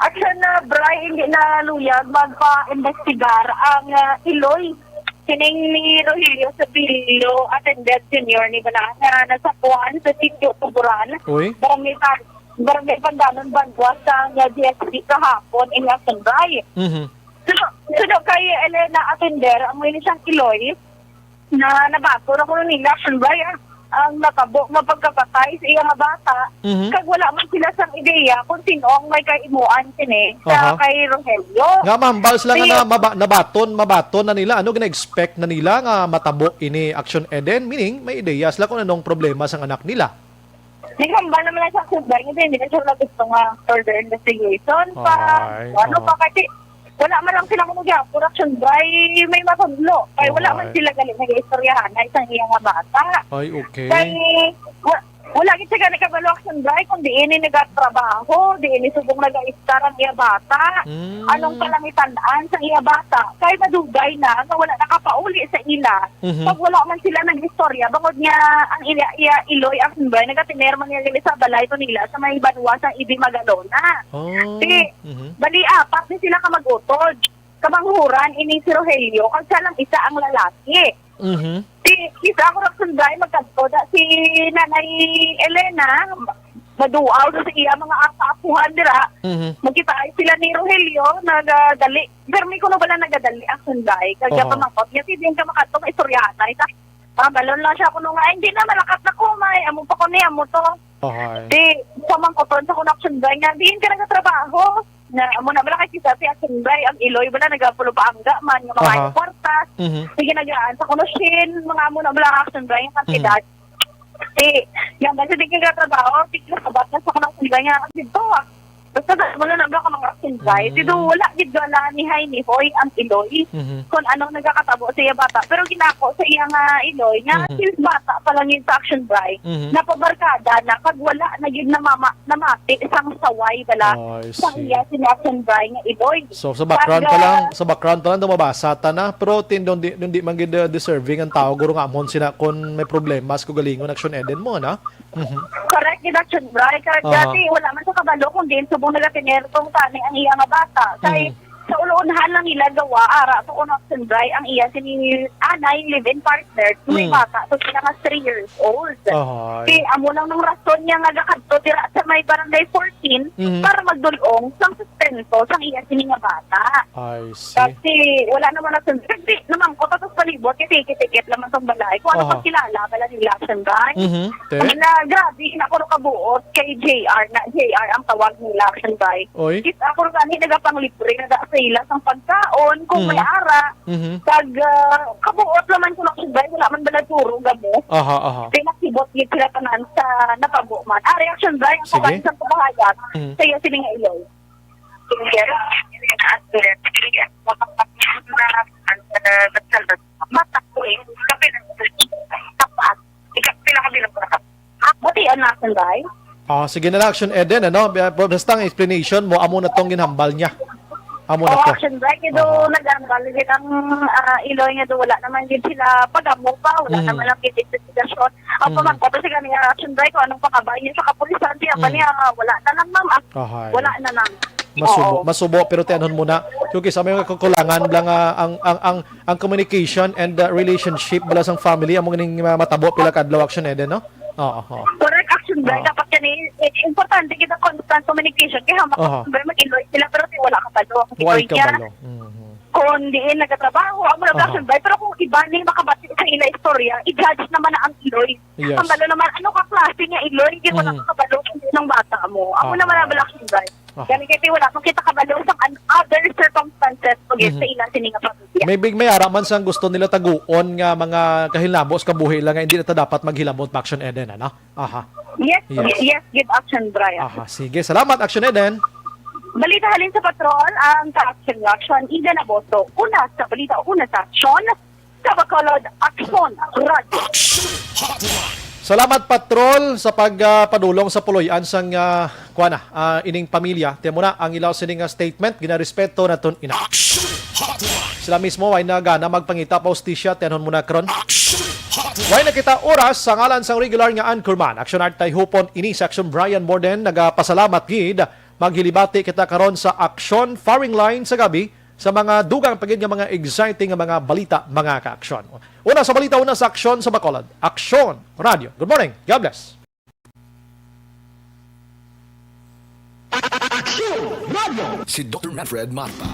Action na, Bri, hindi na luyag magpa-investigar ang, ah, iloy. Kining ni Rogelio Sabilio Atender Junior ni Bala nga nasapuan sa Sitio Tuburan, Uy. Barangay Pan-, Barangay Pandanon, Banwa sa nga D S B kahapon, ini Action Bri. Mhm. Suno, suno kay Elena Atender, amo ini siyang iloy na nabaton ako nila, Action Bri, ah, ang natabo nga pagkapatay sa iya nga bata, Mhm. kag wala man sila sang ideya kung sino ang may kahimuan sini sa Aha. kay Rogelio. Nga mahambal sila nga Di- na maba-, nabaton, mabaton na nila. Ano gina-expect na nila nga matabo ini Action Eden? Meaning, may ideya sila kung anong problema sang anak nila. Nagambal naman lang sa Action Bri, hindi na siya gusto nga further investigation pa. Ay, Ano oo. pa, kasi wala man lang sila kung mag-production by may matudlo. Kay wala man Ay. sila gali nag-istoryahan na isang iya nga bata. Ay, okay. Kay wa-, wala gid siya gani kabalo Action Bri, kung diin ni nagatrabaho, diin ni subong nag-istar ang iya bata. Mm. Anong kalangitan-an sa iya bata? Kay madugay na nga wala nakapauli sa ila. Mhm. Pag wala man sila nag-istorya, bangod nga ang ila, iya, iloy, ang simbahay, nagatiner man niya dili sa balay to nila, sa may banwa sa Ibi Magalona. Oh. Di, Mhm. bali, apat ni sila ka mag-utod. Kamanghuran, ini si Rogelio, kag siya lang isa ang lalaki. Mhm. Di, isa ako ra simbahay, magkadto da si Nanay Elena, maduaw na sa iya mga aka-apuhan dira. Mhm. Magkita ay sila ni Rogelio, nagadali. Pero may kuno bala nagadali ang sunday. Kag Oho. pamangkot niya, "Sige, ka makadto, maistoryahan na ita." Pabalon lang siya kuno nga, "Ay, hindi na, malakat na ko, may. Amo pa ko ni, amo to." Oho, ay. Di, pamangkoton sa kuno ang sunday nga, "Diin ka nagatrabaho?" Na, amo na bala kay kita si Action Bri, ang iloy bala, nagapulo pa angga man, nga mga Aha. kwarta. Mhm. Sige, nagaan sa kuno Shin, mga amo na bala ang Action Bri, yung kantidad. Mhm. Di, yan ba, sa di ka trabaho, di ka sabat na sa kuno Action Bri, nga, dito, ah. Basta sa mo na nabla ka mga Action Bri. Mm. Dito, wala, gid wala ni Hay, ni Hoy, ang iloy. Mhm. Kung anong nagakatabo sa iya bata. Pero ginako sa iya nga iloy, nga, Mhm. since bata pa lang yun sa Action Bri, Mhm. napabarkada na, pag wala na yun namama-, namati, isang saway bala, Oh, I sa see. iya, si Action Bri, nga iloy. So, sa background Pag, pa lang, ah, sa background pa lang, daw mabasa ta na. Pero, tin, doon di, doon di man gid, uh, deserving ang tao, guro nga, amon sila, kung may problema, sa kugalingon, Action Eden mo, na? Mhm. Correct, gid Action Bri. Kaya Aha. dati, wala man sa kabalo kung diin subong nagatiner tong tani ang iya nga bata. Kay, Mhm. Sa uluunhan lang nila gawa, ara, to kuno, Action Bri, ang iya sini anay, live-in partner, may Mm. bata to sila nga three years old. Ahay. Kay amo lang nang rason niya nga gakadto dira sa may barangay fourteen Mhm. para magdul-ong sang sustento sang iya sini nga bata. I see. Kasi wala naman na sundalo. Kasi naman, ko pa sa palibot, kasi tikit-tikit naman tong balay. Kung ano Aha. pagkilala, bala nila, Action Bri. Mhm. Te? Ang na, grabe, na ako kabuot kay J R, na J R ang tawag nila, Action Bri. Oy. Kit ako gani nagapanglibre na da sa ila sang pagkaon, kung may Mhm. ara, Mhm. kag, ah, kabuot naman ko lang, Action Bri, wala man bala duro, gamo. Aha, aha. Kay nakibot gid sila tanan sa natabo man. Ari, Action Bri, ang Sige. kawan sa pagkahayag, Mhm. sa iya sini nga iloy. Sige. Mata ko eh. Kapila, kapila ka bilang bata. Buti ang Action Bri. Ah, sige na lang, Action Eden, ano? Bi-, basta ang explanation mo, amo na tong ginhambal niya. Amo na Oo, to. Action Bri, kay do Aha. nagambal gid ang, ah, iloy nga do wala naman gid sila pagamo pa, wala Mhm. naman lang gid investigasyon. Ang Mhm. pamangkot ko sa kanya, Action Bri, kung anong pangabay niya sa kapulisan, siya pa Mhm. niya, ah, wala na lang, ma'am, ah. Ahay. Wala na lang. Masubo, Oo. masubo, pero tianhon mo na. Yung kisa may kakulangan lang, ah, ang, ang, ang, ang communication and, ah, relationship bala sang family, amo ganing, ah, matabo pila ka adlaw, Action Eden, no? Oo, oo. Correct, Action Bri. Oo. Dapat yan eh, eh, importante kita constant communication. Kaya Aha. mag-, mag-iloy sila, pero di wala kabalo. Wala Iloy niya. kabalo. Mhm. Kung diin nagtatrabaho, amo na Aha. Action Bri. Pero kung iba ni makabati sa ila istorya, i-judge naman na ang iloy. Yes. Ang balo naman, ano ka klase nga iloy? Di wala Mhm. ka kabalo kung sino ang bata mo. Amo Aha. naman ang bala, Action Bri. Aha. Gani kay wala man kita kabalo sa an-, other circumstances, okay, Mhm. sa ila sini nga pamilya. Maybe may ara man sang gusto nila taguon nga mga kahinabo sa kabuhi lang nga hindi na ta dapat maghilabot, Action Eden, ano? Aha. Yes, Yes. yes, gid, Action Bri. Aha, sige. Salamat, Action Eden. Balita halin sa patrol, ang ka-action nga aksyon, Ida Naboso. Una sa balita, una sa aksyon, sa Bacolod, Aksyon Radio. Salamat, Patrol, sa pag, ah, padulong sa puloy-an sang, ah, kuwan na, ah, ining pamilya. Tiyan mo na, ang ilaw sining, ah, statement, ginarespeto naton ina. Sila mismo ay nagana magpangita pa hustisya, tiyanhon mo na karon. Way na kita oras sa ngalan sang regular nga anchorman, Action Art Tayhupon, ini sa Action Brian Morden, nagapasalamat gid. Maghilibati kita karon sa Action Firing Line sa gabi sa mga dugang pa gid nga mga exciting nga mga balita, mga ka-aksyon. Una sa balita, una sa aksyon sa Bacolod. Aksyon Radio. Good morning. God bless. Action Radio. Si Doctor Manfred Marpa.